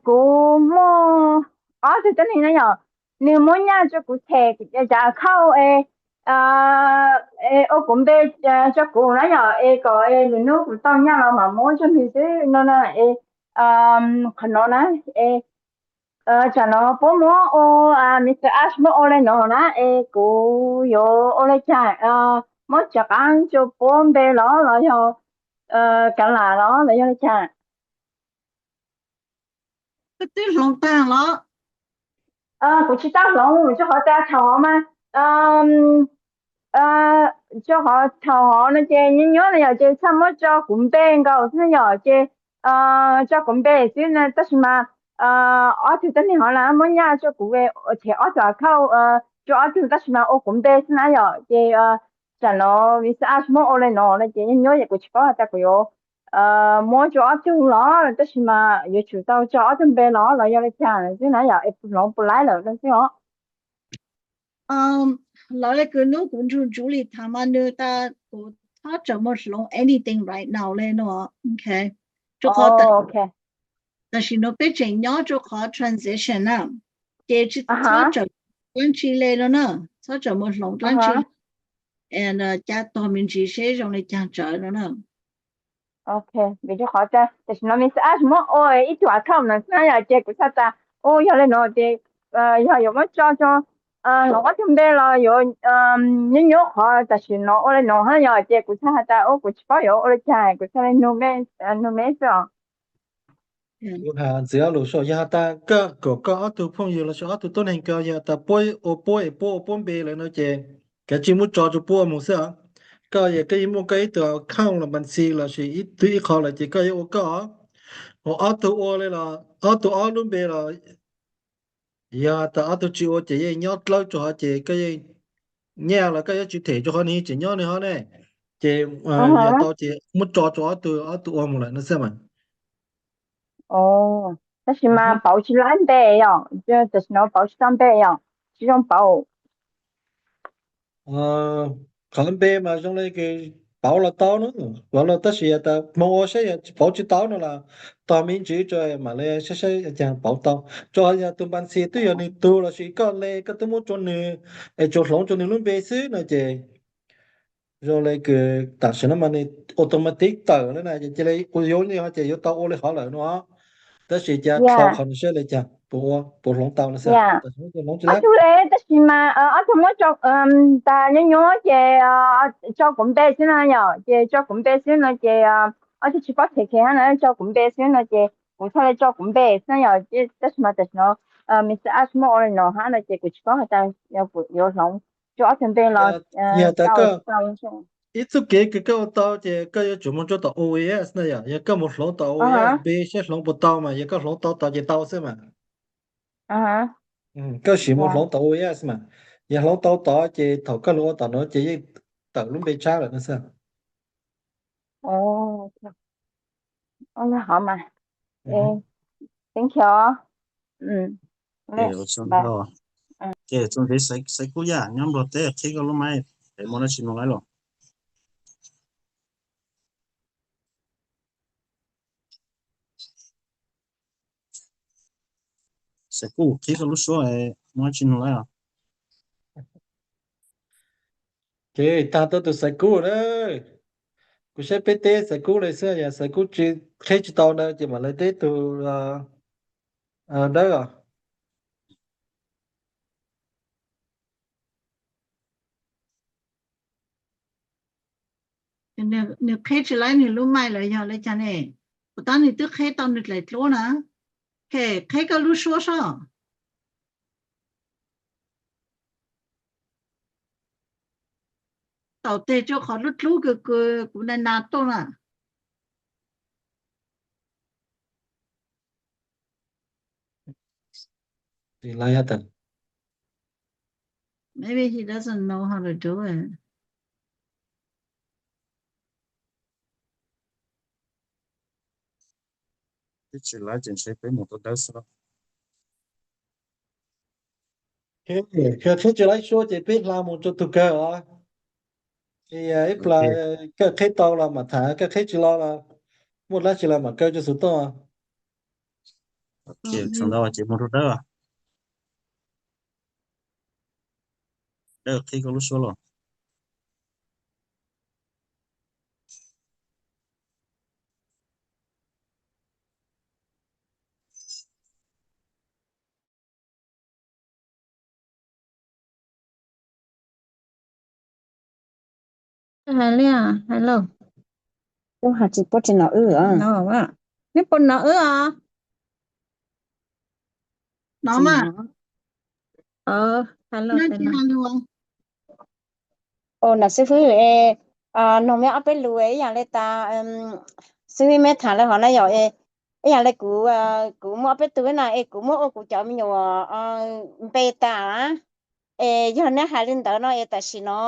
kuv muaj ob tug tuab neeg na yom, nws muab nyaj rua kuv them cov account es ua kuv npe rua kuv na yom, es kom es lwm hnub kuv tau nyaj los mam muab rua nws xwb no na es qhov no na es tsam no puab muab ua, Mister Ash muab ua le no na es kuv yuav ua le caag, muab rov qaab rua puab npe los los yog kav lam los los yog le caag? Koj twb hloov taag los? Kuv tsis tau hloov, rua qhov tas thaum hov mas, rua qhov thaum hov no ces nyuab nyuab no yom ces txhaj muab tso kuv npe nkaus xwb yom, ces tso kuv npe xwb tab sis mas ob tug tuab neeg hov na muab nyaj rua kuv them ob tug account rua ob tug tab sis mas ua kuv npe xwb na yom, ces tsam no Mister Ash muab ua le no no ces nyuab nyuab es kuv tsis paub has tas kuv yuav muab rua ob tug los tab sis mas yuav tsum tau tso ob tug npe los los yog le caag xwb na yom, es hloov puas laib lawm no xwb os. Lawv kws nub kuv nrug Julie tham mas nws tas kuv txhob tsaam moog hloov anything right now le no. Ok, rua qhov tam sim no peb tseem nyob rua qhov transition na, ces txhob tsaam dlaab tsi le no na, txhob tsaam moog hloov dlaab tsi, and ca tog me ntsis seb zoo le caag tsawv no na. Ok, vim rua qhov tam sim no Mister Ash muab ua ib tug account no xwb na yom, ces kuv txhaj tas u yog le no ces yog yuav muab tso rua hloov ob tug npe los yuav nyuab nyuab qhov tam sim no ua le no hab yom, ces kuv txhaj has tas u kuv tsis paub yuav ua le caag, kuv txhaj le nug meb xwb os. Kuv has ntxiv ob lus, yog has tas koj kom koj ob tug phooj ywg lossis ob tug tuab neeg ko yog tas puab ua puab es puab ua puab npe lawm no ces kav tsij muab tso rua puab ua moog xwb os. Koj yog koj yeej muaj koj ib tug account los npaas txi lossis ib tug ib qho lawm ces koj yuav ua koj. Ho ob tug ua le los ob tug ob lub npe los yog tas ob tug tsis ua ces yeej nyob dlawb rua hov ces koj yeej nyaj los koj yuav tsis them rua qhov nwg tseem nyob nwg hov ne. Ces yog tau ces muab tso rua ob tug, ob tug ua moog lawm no xwb mas. Tab sis mas pauv tsis laib npe yom, tam sim no pauv tsis tau npe yom, tsis zoo pauv. Qhov npe mas zoo le kws pauv los tau na, pauv los tab sis tas moog ua saib yog pauv tsis tau no los tog me ntsis tso mam le saib saib caag pauv tau. Rua qhov yog tus npaas txi twb yog nwg tug lossis koj le koj twb muab rua nwg es tsuas hloov rua nwg lub npe xwb no ces zoo le kws tam sim no mas nwg automatic tawm le na, ces cia le ua yuav le hov ces yuav tau ua le hov lawm no. Tab sis ca dhau qhov no saib le caag. Puas ua, puas hloov tau no xwb? Ob tug li, tab sis mas ob tug muab tso tas nyuaj nyuaj ces tso kuv npe xwb no yom, ces tso kuv npe xwb no ces ob tug tsis paub khev khev hab no, tso kuv npe xwb no ces kuv txhaj li tso kuv npe xwb no yom, tab sis mas tam sim no Mr. Ash muab ua li no hab no ces kuv tsis paub has tas yuav hloov rua ob tug npe los tau tsis tau. Ib txuj kev kws koj ua tau ces koj yuav tsum moog rua tom O A S na yom, yog koj moog hloov tom O A S npe saib hloov puas tau mas, yog koj hloov tau tod ces tau xwb mas. Koj sim moog hloov tom O A S mas, yog hloov tau tod ces thaum koj lug ua tom nuav ces yeej tawm lub npe tshab lawm no xwb. Thank you. Ces txuas ntxiv Xaiv Kub yam nyob Nplog teb, qhib koj lub maib, peb muaj dab tsi nug laib los? Xaiv Kub, qhib koj lub suab, muaj dab tsi nug laib os? Ces tag tuaj tus Xaiv Kub na. Kuv saib peb teb Xaiv Kub li xwb, yog Xaiv Kub tsis qhib tsis tau na ces mam li teb tug Dawb os. Nws qhib tsis laib nws lub maib los yog li cas ne? Kuv tab nws twb qhib tau nws dlaim dluab na. Qhib koj lub suab sob. Tau tes rua qhov lub dlub kws kuv na nas tuaj na. Maybe he doesn't know how to do it. Twb tsis laib ces ntshe peb mus rau Dawb xwb. Yog qhib tsis laib suab ces peb hla mus rau tug kawg os. Ib plag koj qhib tau los mam tham, koj qhib tsis los los muaj dab tsi los mam kaw rua xus tuaj. Ces mus rau Dawb. Dawb, qhib koj lub suab los. Hais li, hais lauj. Kuv hais tsis, puab tsis nov wb os. Neb puas nov wb os? Nov mas. Os, nam xib fwb, noog meb ob peb lus ib yaam le tas, xib fwb meb tham lawm hov na yom, ib yaam le kuv, kuv muaj ob peb tug na es kuv muab ua kuv cov me nyuam npe tas, es yog neb hais li ntawd no es tam sim no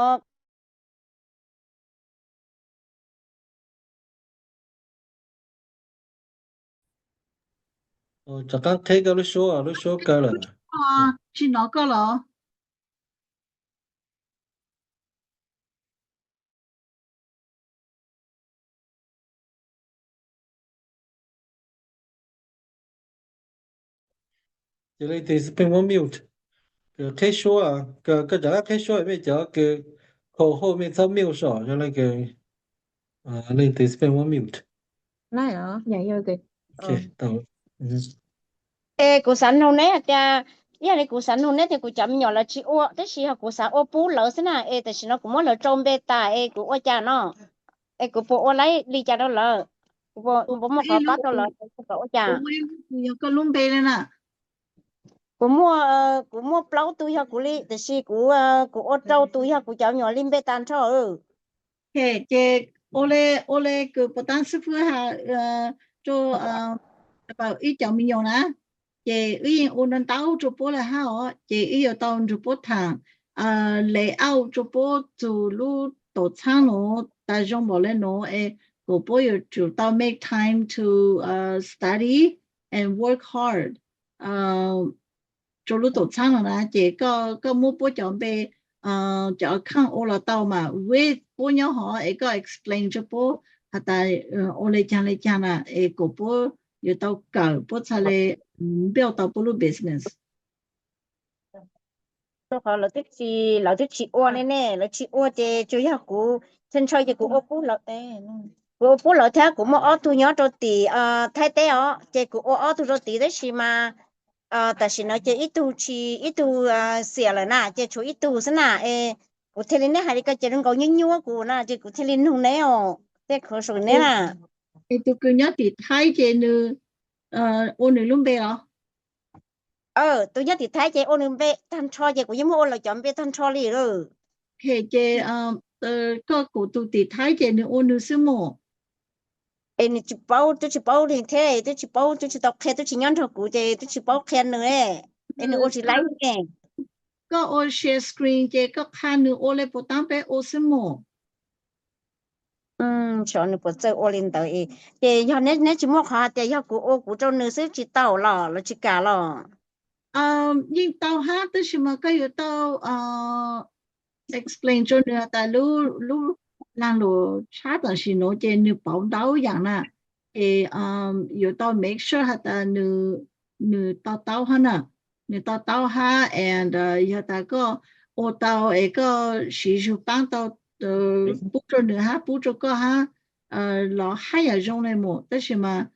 Rov qab qhib koj lub suab, lub suab kaw lawm. Tsis nov koj los? Ces leej twg xij peem muab mute, kws qhib suab, koj rov qab qhib suab mej cov kws kho hauj mej txhob mute os, yog leej twg xij peem muab mute. Es kuv xav nug neb hais tias, ib yam li kuv xav nug neb tias kuv cov me nyuam lawv tsis ua tab sis yog kuv xav ua pub lawv xwb na, es tam sim no kuv muab lawv rau npe tas es kuv ua cas no? Es kuv puas ua li cas rau lawv? Kuv puas muaj qhov pab tau lawv kom ua cas? Kuv muaj, kuv muaj plaub tug yog kuv li, tiam sis kuv, kuv ua rau tug yog kuv cov me nyuam li npe tas nrho. Ces ua li, ua li kws puas tab xib fwb has rau ib cov me nyuam na, ces wb yeej ua ntau ntau rau puab lawm hab os, ces wb yuav tau nrug puab tham layout rau puab txug lub taum txhaab nuav tas zoo npaum le nuav es kom puab yuav tsum tau make time to study and work hard rau lub taum txhaab no na, ces koj muab puab cov npe, cov account ua los tau mas with puab nyob hov es koj explain rau puab has tas ua le caag le caag na es kom puab yuav tau kawm puab txhaj le build tau puab lub business. Rau qhov lawv twb tsis, lawv twb tsis ua ne ne, lawv tsis ua ces tsuas yog kuv, ntshaw ntshaw ces kuv ua pub lawv, kuv ua pub lawv thiab kuv muaj ob tug nyob rau tim Thaib teb os, ces kuv ua ob tug rau tid tab sis mas Tam sim no ces ib tug tsis, ib tug xiam lawm na, ces tshuav ib tug xwb na. Es kuv thiaj li, neb hais li ko ces zoo nkaus nyuaj nyuaj kuv na, ces kuv thiaj li nug neb os, tej khuv xim neb na. Es tus kws nyob tim Thaib ces nws ua nws lub npe los? Tus nyob tim Thaib ces ua nws npe tag nrho, ces kuv yeej muab ua lawv cov npe tag nrho li lawm. Ces koj kuv tus tim Thaib ces nws ua nws xwb mus. Es nws tsis paub, twb tsis paub li thiab, twb tsis paub, twb tsis tau qhia, twb tsis nyob nrog kuv ces twb tsis paub qhia nws, es nws ua tsis laib ne. Koj ua share screen ces koj qha nws ua li puas tab peb ua xwb mus. Xyov nws puas txawj ua li ntawd. Ces yog neb tsis muaj qhov hais tias yog kuv ua kuv rau nws xwb tsis tau los, los tsis kam los? Yeej tau hab, tab sis mas koj yuav tau explain rau nws has tas lub, lub lag luam tshab tam sim nuav ces nws pauv ntau yaam na, ces yuav tau make sure has tas nws to taub hab na, nws to taub hab and yog tas koj ua tau es koj siv zug paab tau pub rau nws hab pub rau koj hab los hab yam zoo le mus, tab sis mas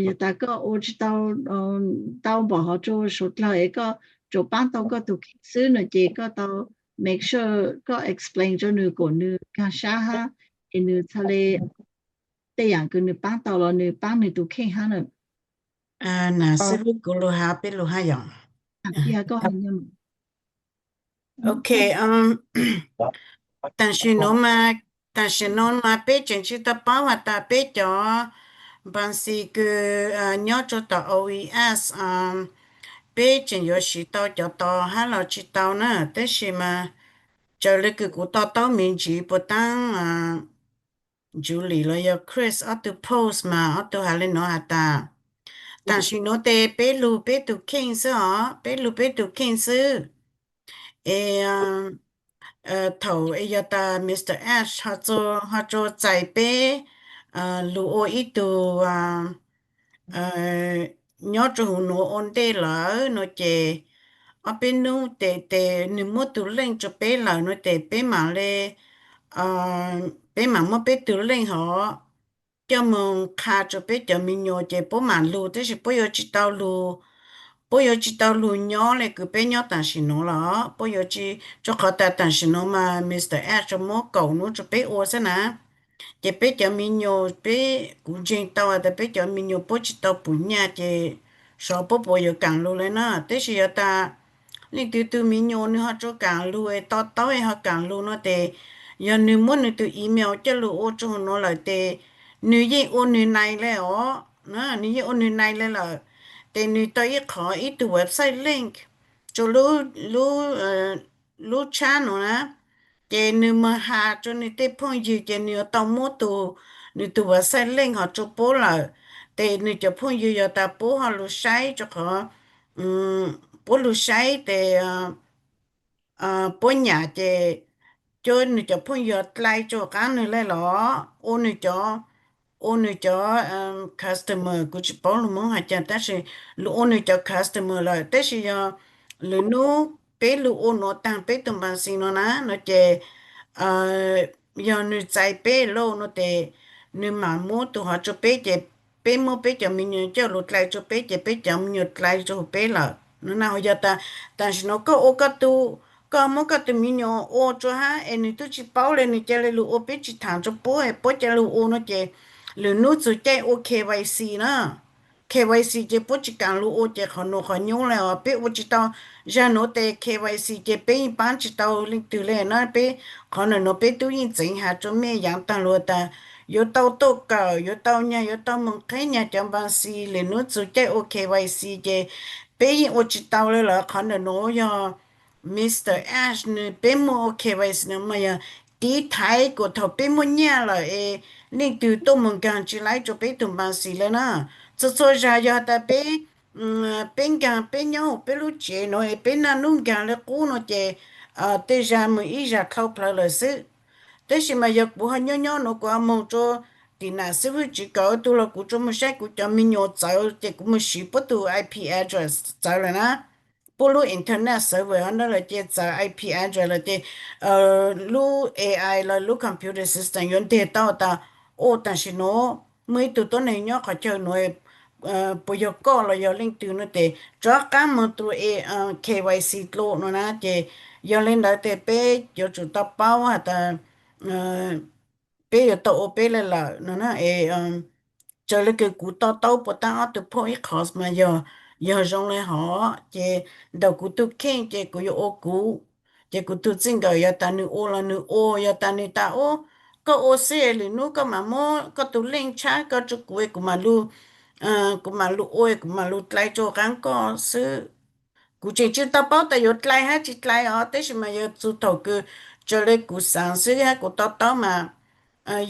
yog tas koj ua tsis tau ntau npaum hov rua suav dlawg es koj tsuas paab tau koj tug kheej xwb no ces koj tau make sure koj explain rau nws kom nws kaag sab hab es nws txhaj le tej yaam kws nws paab tau los nws paab nws tug kheej hab na. Na xwb kuv lug has peb lug hab yom. Ok, tam sim nuav mas, tam sim nuav mas peb tseem tsis tau paub has tas peb cov npaxi kws nyob rua tom O E S, peb tseem yuav siv tau cov tod hab los tsis tau na, tab sis mas raws li kws kuv to taub me ntsiv puas taab Julie los yog Chris ob tug post mas ob tug has le nuav has tas, tam sim nuav tes peb lug peb tug kheej xwb os, peb lug peb tug kheej xwb. Es thaum es yog tas Mr Ash ho tsuas txais peb lug ua ib tug nyob rua huv nuav ua ntej lawm no ces ob peb nub tes, tes nwg muab tug link rua peb lawm no tes peb mam le, peb mam muab peb tug link hov coj moog qha rua peb cov me nyuam ces puab mam lug, tab sis puab yuav tsis tau lug, puab yuav tsis tau lug nyob le kws peb nyob tam sim nuav los puab yuav tsis, rua qhov tas tam sim nuav mas Mr Ash tsuas muab kaum nub rua peb ua xwb na. Ces peb cov me nyuam peb, kuv ntseeg tau tas peb cov me nyuam puab tsis tau pum nyaj ces xyov puab puas yuav kaam lug le na. Tab sis yog tas leej twg tug me nyuam nwg ho tsuas kaam lug es to taub es ho kaam lug no tes, yog nwg muab nwg tug email coj lug ua rua huv nuav lawm tes nwg yeej ua nwg nai le os, nwg yeej ua nwg nai le lawm. Tes nwg tau ib qhov ib tug website link rua lub, lub tshab nuav na, ces nwg moog has rua nwg tej phooj ywg ces nwg yuav tau muab tug, nwg tug website link hov rua puab lawm. Tes nwg cov phooj ywg yog tas puab ho lug saib rua qhov puab lug saib tes puab nyam ces cov, nwg cov phooj ywg dlai rua qaab nwg le los ua nwg cov, ua nwg cov customer, kuv tsis paub lug Moob has cas tab sis lug ua nwg cov customer lawm. Tab sis yog lwm nub peb lug ua nuav taag peb tug npaxi nuav na no ces yog nwg txais peb lauj no tes nwg mam muab tug hov rua peb ces peb muab peb cov me nyuam coj lug dlai rua peb ces peb cov me nyuam dlai rua huv peb lawm no na. Yog tas tam sim nuav koj ua koj tug, koj muab koj tug me nyuam ua rua hab es nwg tub tsis paub le nwg ca le lug ua, peb tsis thaam rua puab es puab ca lug ua no ces lwm nub txug caij ua K Y C na, K Y C ces puab tsis kaam lug ua ces qhov nuav qhov nyuaj le os, peb ua tsis tau. Zag nuav tes K Y C ces peb yeej paab tsis tau leej twg le na. Peb qhov nuav nuav peb tub yeej txeev has rua mej yaav taag lug tas yuav tau tuaj kawm, yuav tau nyag, yuav tau moog qheb nyag cov npaxi, lwm nub txug caij ua K Y C ces peb yeej ua tsis tau le lawm. Qhov nuav nuav yog Mr Ash nwg peb muaj ua K Y C no mas yog tiv thaiv kuas thaum peb muaj nyaj lawm es leej twg tuaj moog nkaag tsis laib rua peb tug npaxi le na. Txhua txhua zag yog tas peb, peb nkaag peb nyob huv peb lub tsev nuav es peb naj nub nkaag le qub no ces tej zag moog ib zag dlhau plawg lawm xwb. Tab sis mas yog kuv ho nyob nyob nuav kuv ho moog rua tim nam xib hwb tsev kawm tug los kuv tsuas moog saib kuv cov me nyuam txawv ces kuv moog siv puab tug I P address txawv lawm na. Puab lub internet server hov na lawm ces txawv I P address lawm ces lub A I los lub computer system yuav nteg tau tas, ua tam sim nuav muaj ib tug tuab neeg nyob qhov chaw nuav puas yog koj los yog leej twg no ces rov qab mus tus K Y C dlua no na. Ces yog li ntawd ces peb yuav tsum tau paub has tas peb yuav tau ua peb li lawm no na. Es raws li kws kuv to taub puas tab ob tug phauj ib qho mas yog, yog zoo li hov ces ntawm kuv tus kheej ces kuv yuav ua kuv, ces kuv tus txij nkawm yog tas nws ua los nws ua, yog tas nws tas ub, koj ua xwb, lwm hnub koj mam muab koj tus link tshab koj rau kuv, kuv mam lug, kuv mam lug ua, kuv mam lug dlai rau qaab koj xwb. Kuv tseem tsi tau paub tas yuav dlai hab tsi dlai os, tab sis mas yog txug thaum kws raws li kuv xaav xwb hab kuv to taub mas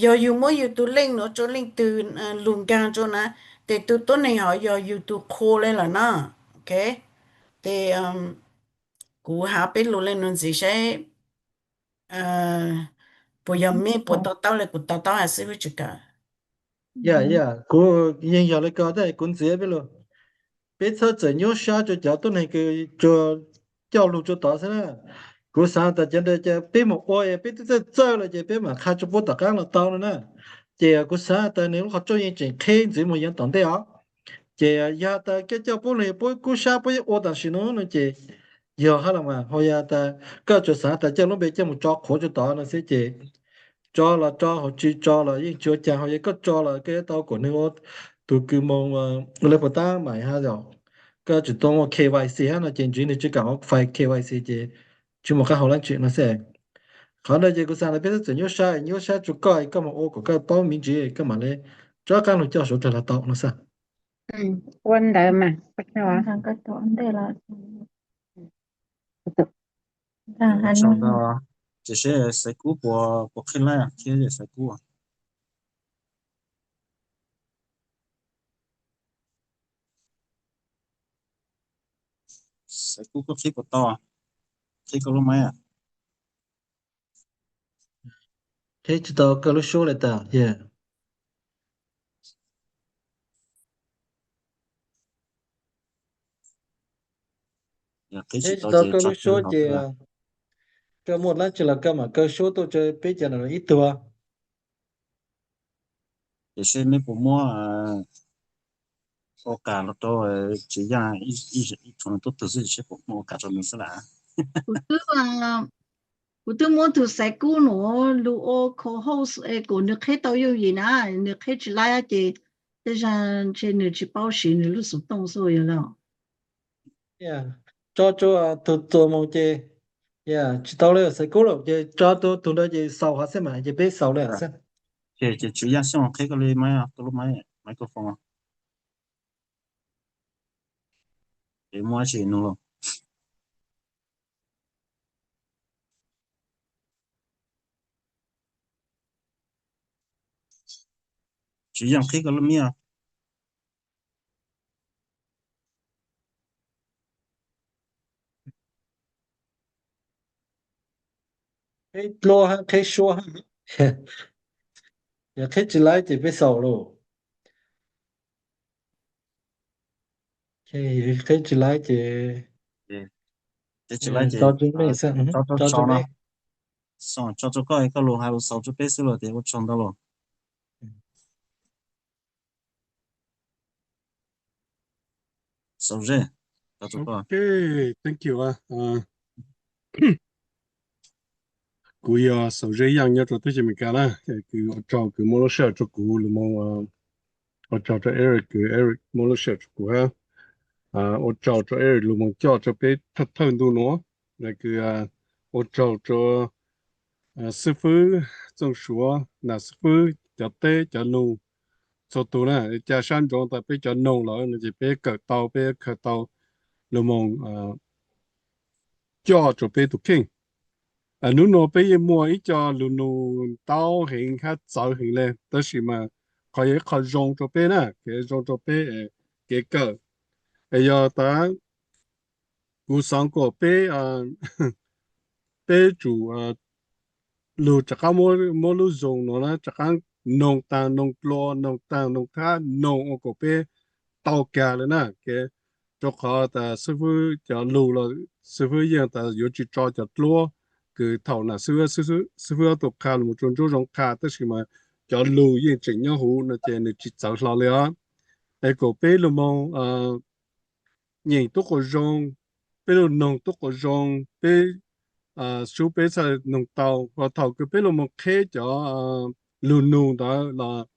yog yug muab yug tus link nuav rau leej twg lug nkaag rau na, ces tus tuab neeg hov yog yug tus qhua li lawm na. Ok, ces kuv has peb lug le nuav ntxiv saib puas yog meb puas to taub le kuv to taub has xwb hab tsi kawm. Yog, yog, kuv yeej yog le ko tab kuv ntxiv peb lug, peb txhob txawm nyuaj sab rua cov tuab neeg kws tsuas coj lug rua tod xwb na. Kuv xaav tas cov ntawd ces peb mus ua peb twb txawj txawj lawm ces peb mam qha rua puab tom qaab los tau no na. Ces kuv xaav tas nwg lub qhov rooj yeej tseem qheb ntxiv mus yaav tom ntej os. Ces yog tas koj coj puab lug puab kub sab puab yeej ua tam sim no no ces yog hab los mas ho yog tas koj tsuas xaav tas coj lub npe coj mus tso qhuav rua tod no xwb ces tso los tso, hauv tsi tso los yeej tsi ua caag, ho yog koj tso los koj yuav tau kuas nwg ua tug kws moog ua le puas tab maim hab yog koj tseem tau ua K Y C hab no ces ntshe nwg tsi kam ua fais K Y C ces tsi muaj qaab hau dlaab tsi no xwb. Qhov ntawd ces kuv xaav tas peb txhob txawm nyuaj sab, nyuaj sab rua koj, koj moog ua kom koj paub me ntsis koj mam le rov qaab lug coj suav rag los tau no xwb. Ua ntawd mas Tsis seb Xaiv Kub puas, puas qhib laib, qhib Xaiv Kub. Xaiv Kub koj qhib puas tau, qhib koj lub maib. Qhib tsis tau koj lub suab le tas. Qhib tsis tau koj lub suab ces koj muaj dlaab tsi los koj mam kaw suab tuaj rau peb cov no ib tug. Tiam sis meb puas muab ua kas los rau Tsis Yaj ib tug no tuab tug xwb, tiam sis puas muab ua kas rau nws xwb lawm? Kuv twb muab tug Xaiv Kub nuav lug ua co-host es kuas nws qhib tau yooj yim na, nws qhib tsis laib ces tej zag ntshe nws tsis paub siv nws lub xov tooj xwb yog los. Tso rua tug txuas moog ces tsis tau le Xaiv Kub lawm ces tso rua tug ntawd ces xaus hov xwb mas ces peb xaus le xwb. Ces Tswv Yaj Xyooj qhib koj lub maib, koj lub maib, microphone. Es muaj dlaab tsi nug los? Tswv Yaj qhib koj lub mic. Qhib dluab hab qhib suab, yog qhib tsis laib ces peb xaus lauj. Qhib tsis laib ces, tso rau koj, koj lug has lug xaus rau peb xwb los ces ua tsaug ntau los. Xaus zeb. Thank you. Kuv yog Xaus Zeb Yaj nyob rau teb chaws Amelikas na, kws ua tsaug kws muab lub sij hawm rau kuv lug moog, ua tsaug rau Eric kws Eric muab lub sij hawm rau kuv hab ua tsaug rau Eric lug moog coj rau peb thawj ntu nuav, kws ua tsaug rau xib fwb Txooj Suav, nam xib fwb, cov teb cov nug txhua tug na, ca sab ntsoov tas peb cov noog lawm no ces peb kawm tau, peb khaws tau lug moog coj rau peb tus kheej. Hnub nuav peb yeej muaj ib co lug nug ntau heev hab txawv heev le, tab sis mas qhov yog ib qho zoo rau peb na, kev zoo rau peb kev kawm. Es yog tas kuv xaav kom peb, peb tsum lug rov qab muab lub Zoom nuav na rov qab noog taag noog dlua, noog taag noog thab, noog ua kom peb tau kag le na. Rau qhov tas xib fwb cov lug los xib fwb yeej tas yuav tsis tso cov dluab kws thaum nam xib fwb ob tug qha lug moog rua Ntsuab Zoo qha, tab sis mas cov lug yeej tseem nyob huv no ces nws tsis txawv hlo le os. es kom peb lug moog nyeem tub quas zoo, peb lug noog tub quas zoo, peb sub peb txhaj noog tau. Hos thaum kws peb lug moog qheb cov lug nug ntawd los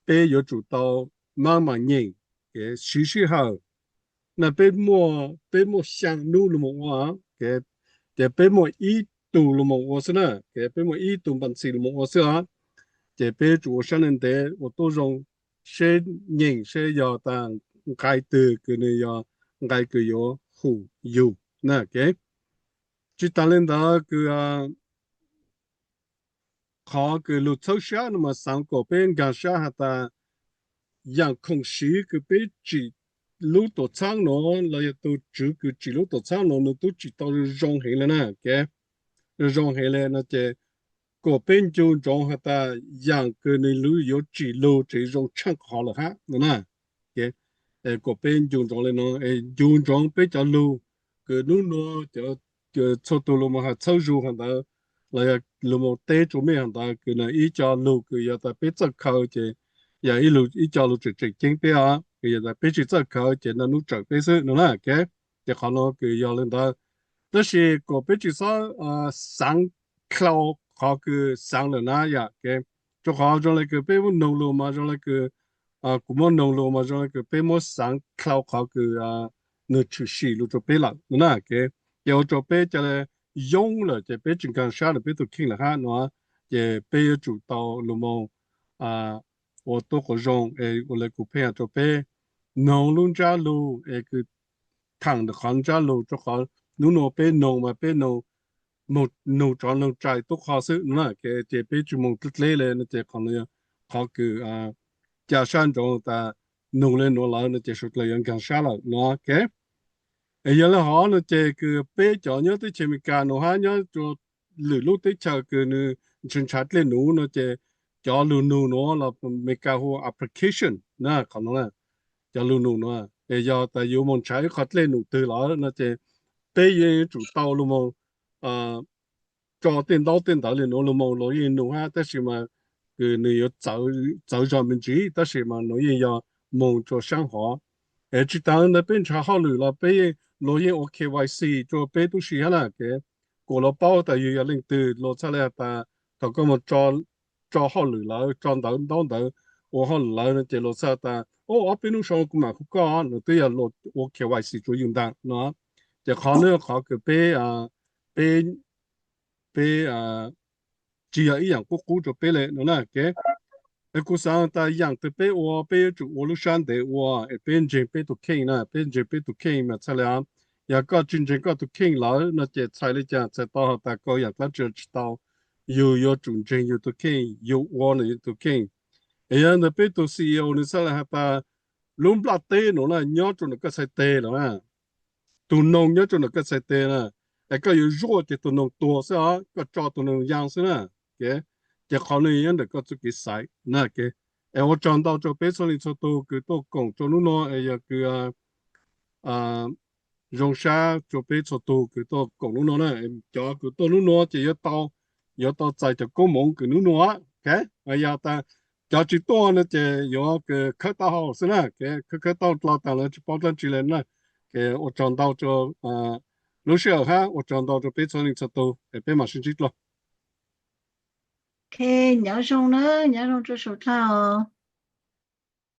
peb yuav tsum tau maab mam nyeem, siv sij hawm. Na peb muaj, peb muaj xyaa nub lug moog ua, ces peb muaj ib tug lug moog ua xwb na, peb muaj ib tug npa ntxhi lug moog ua xwb os. Ces peb yuav tsum ua sab ntev ntev ua tuab zoo, seb nyeem seb yog tas nqai twg kws nws yog nqai kws yuav hum yug na. Tsi taag le ntawd kws qhov kws lug txhawb sab no mas xaav kom peb nkaag sab has tas yaam khoom siv kws peb tsim lub tuam txhaab nuav los yog tug tswv kws tsim lub tuam txhaab nuav nws tub tsim tau zoo heev le na, zoo heev le no ces kom peb ncu ntsoov has tas yaam kws nws lub yuav tsim lug tseem zoo tshaaj qhov lawm hab no na. Kom peb ncu ntsoov le no, ncu ntsoov peb cov lug kws nub nua cov, txhua tug lug moog has txhawb zug has ntawd los yog lug moog teb rua mej has ntawd kws nws ib co lug kws yog tas peb txawj khaws ces yog ib co lug tseem tseem ceeb peb os, kws yog tas peb tsi txawj khaws ces naj nub tsawm peb xwb no na. Ces qhov no kws yog le ntawd, tab sis kom peb tsi xob xaav dlhau qhov kws xaav lawm na yom. Rua qhov zoo le kws peb muab noog lug mas zoo le kws, kuv muab noog lug mas zoo le kws peb muab xaav dlhau qhov kws nws tshwm sim lug rua peb lawm no na. Ces ua rua peb ca le yoob lawm ces peb tsi nkaag sab rua peb tug kheej lawm hab no, ces peb yuav tsum tau lug moog ua tuab quas zoo es ua le kuv pheej has rua peb, noog lub ntsab lug es kws thaam ntawm qhov ntsab lug, rua qhov nub nua peb noog mas peb noog, moog noog tsov noog tsai tuab qho xwb no na. Ces peb tsi moog dleb dleb le no ces qhov no yog qhov kws ca sab ntsoov tas noog le nuav lawm no ces suav dlawg yuav nkaag sab lawm no. Es yog le hov no ces kws peb cov nyob teb chaws Amelikas nuav hab nyob rua lwm lub teb chaws kws nws ntshaw ntshaw dlej num no ces cov lug nug nuav los Amelikas hu application na, qhov nuav na, cov lug nug nuav es yog tas yuav moog nrhav ib qho dlej num twg lawm no ces peb yeej yuav tsum tau lug moog tso tej ntaub tej ntawv le nuav lug moog los yeej nug hab, tab sis mas kws nws yuav txawv zog me ntsis tab sis mas nuav yeej yog moog rua saab hov. Es tsi taag ntawd peb nrhav hauj lwm los peb, luag yeej ua K Y C rua peb tub si hab na. Kuas luag paub tas yug yog leej twg, luag txhaj le has tas thaum koj moog tso hauj lwm lawm, tso ntawv ntaub ntawv ua hauj lwm lawm no ces luag txhaj tas o ob peb nub sau kuv mam hu koj no, twb yog luag ua K Y C rua yug ntaag no. Ces qhov nuav qhov kws peb, peb, peb tsi yog ib yaam qub qub rua peb le no na. Es kuv xaav tas yaam twg peb ua peb yuav tsum ua lub sab ntev ua es peb ntseeg peb tug kheej na, peb ntseeg peb tug kheej mas txhaj le. Yog koj tsi ntseeg koj tug kheej lawm no ces txhais le caag txhais tau has tas koj yaam dlaab tsi tsi tau. Yug yuav tsum ntseeg yug tug kheej, yug ua ntawm yug tug kheej. Es yog ntawd peb tug C E O nws txhaj le has tas lub nplaj teb nuav na nyob rua ntawm koj txhais teg lawm na, tug noog nyob rua ntawm koj txhais teg na, es koj yuav zuaj ces tug noog tuag xwb os, koj tso tug noog yaa xwb na. Ces qhov nuav nyob ntawm koj txuj kev xaiv na. Es ua tsaug ntau rua peb txhua leej txhua tug kws tuaj koom rua nub nua es yog kws zoo sab rua peb txhua tug kws tuaj koom nub nua na. Cov kws tuaj nub nua ces yuav tau, yuav tau txais cov koob moov kws nub nua. Yog tas cov tsi tuaj no ces yuav kws khawb taub hau xwb na, khawb khawb taub hau dlua taag lawv tsi paub dlaab tsi le na. Ces ua tsaug ntau rua lub sij hawm hab ua tsaug ntau rua peb txhua leej txhua tug, es peb mam sib ntsib dlua. Ok, nyob zoo na, nyob zoo rua suav dlawg os.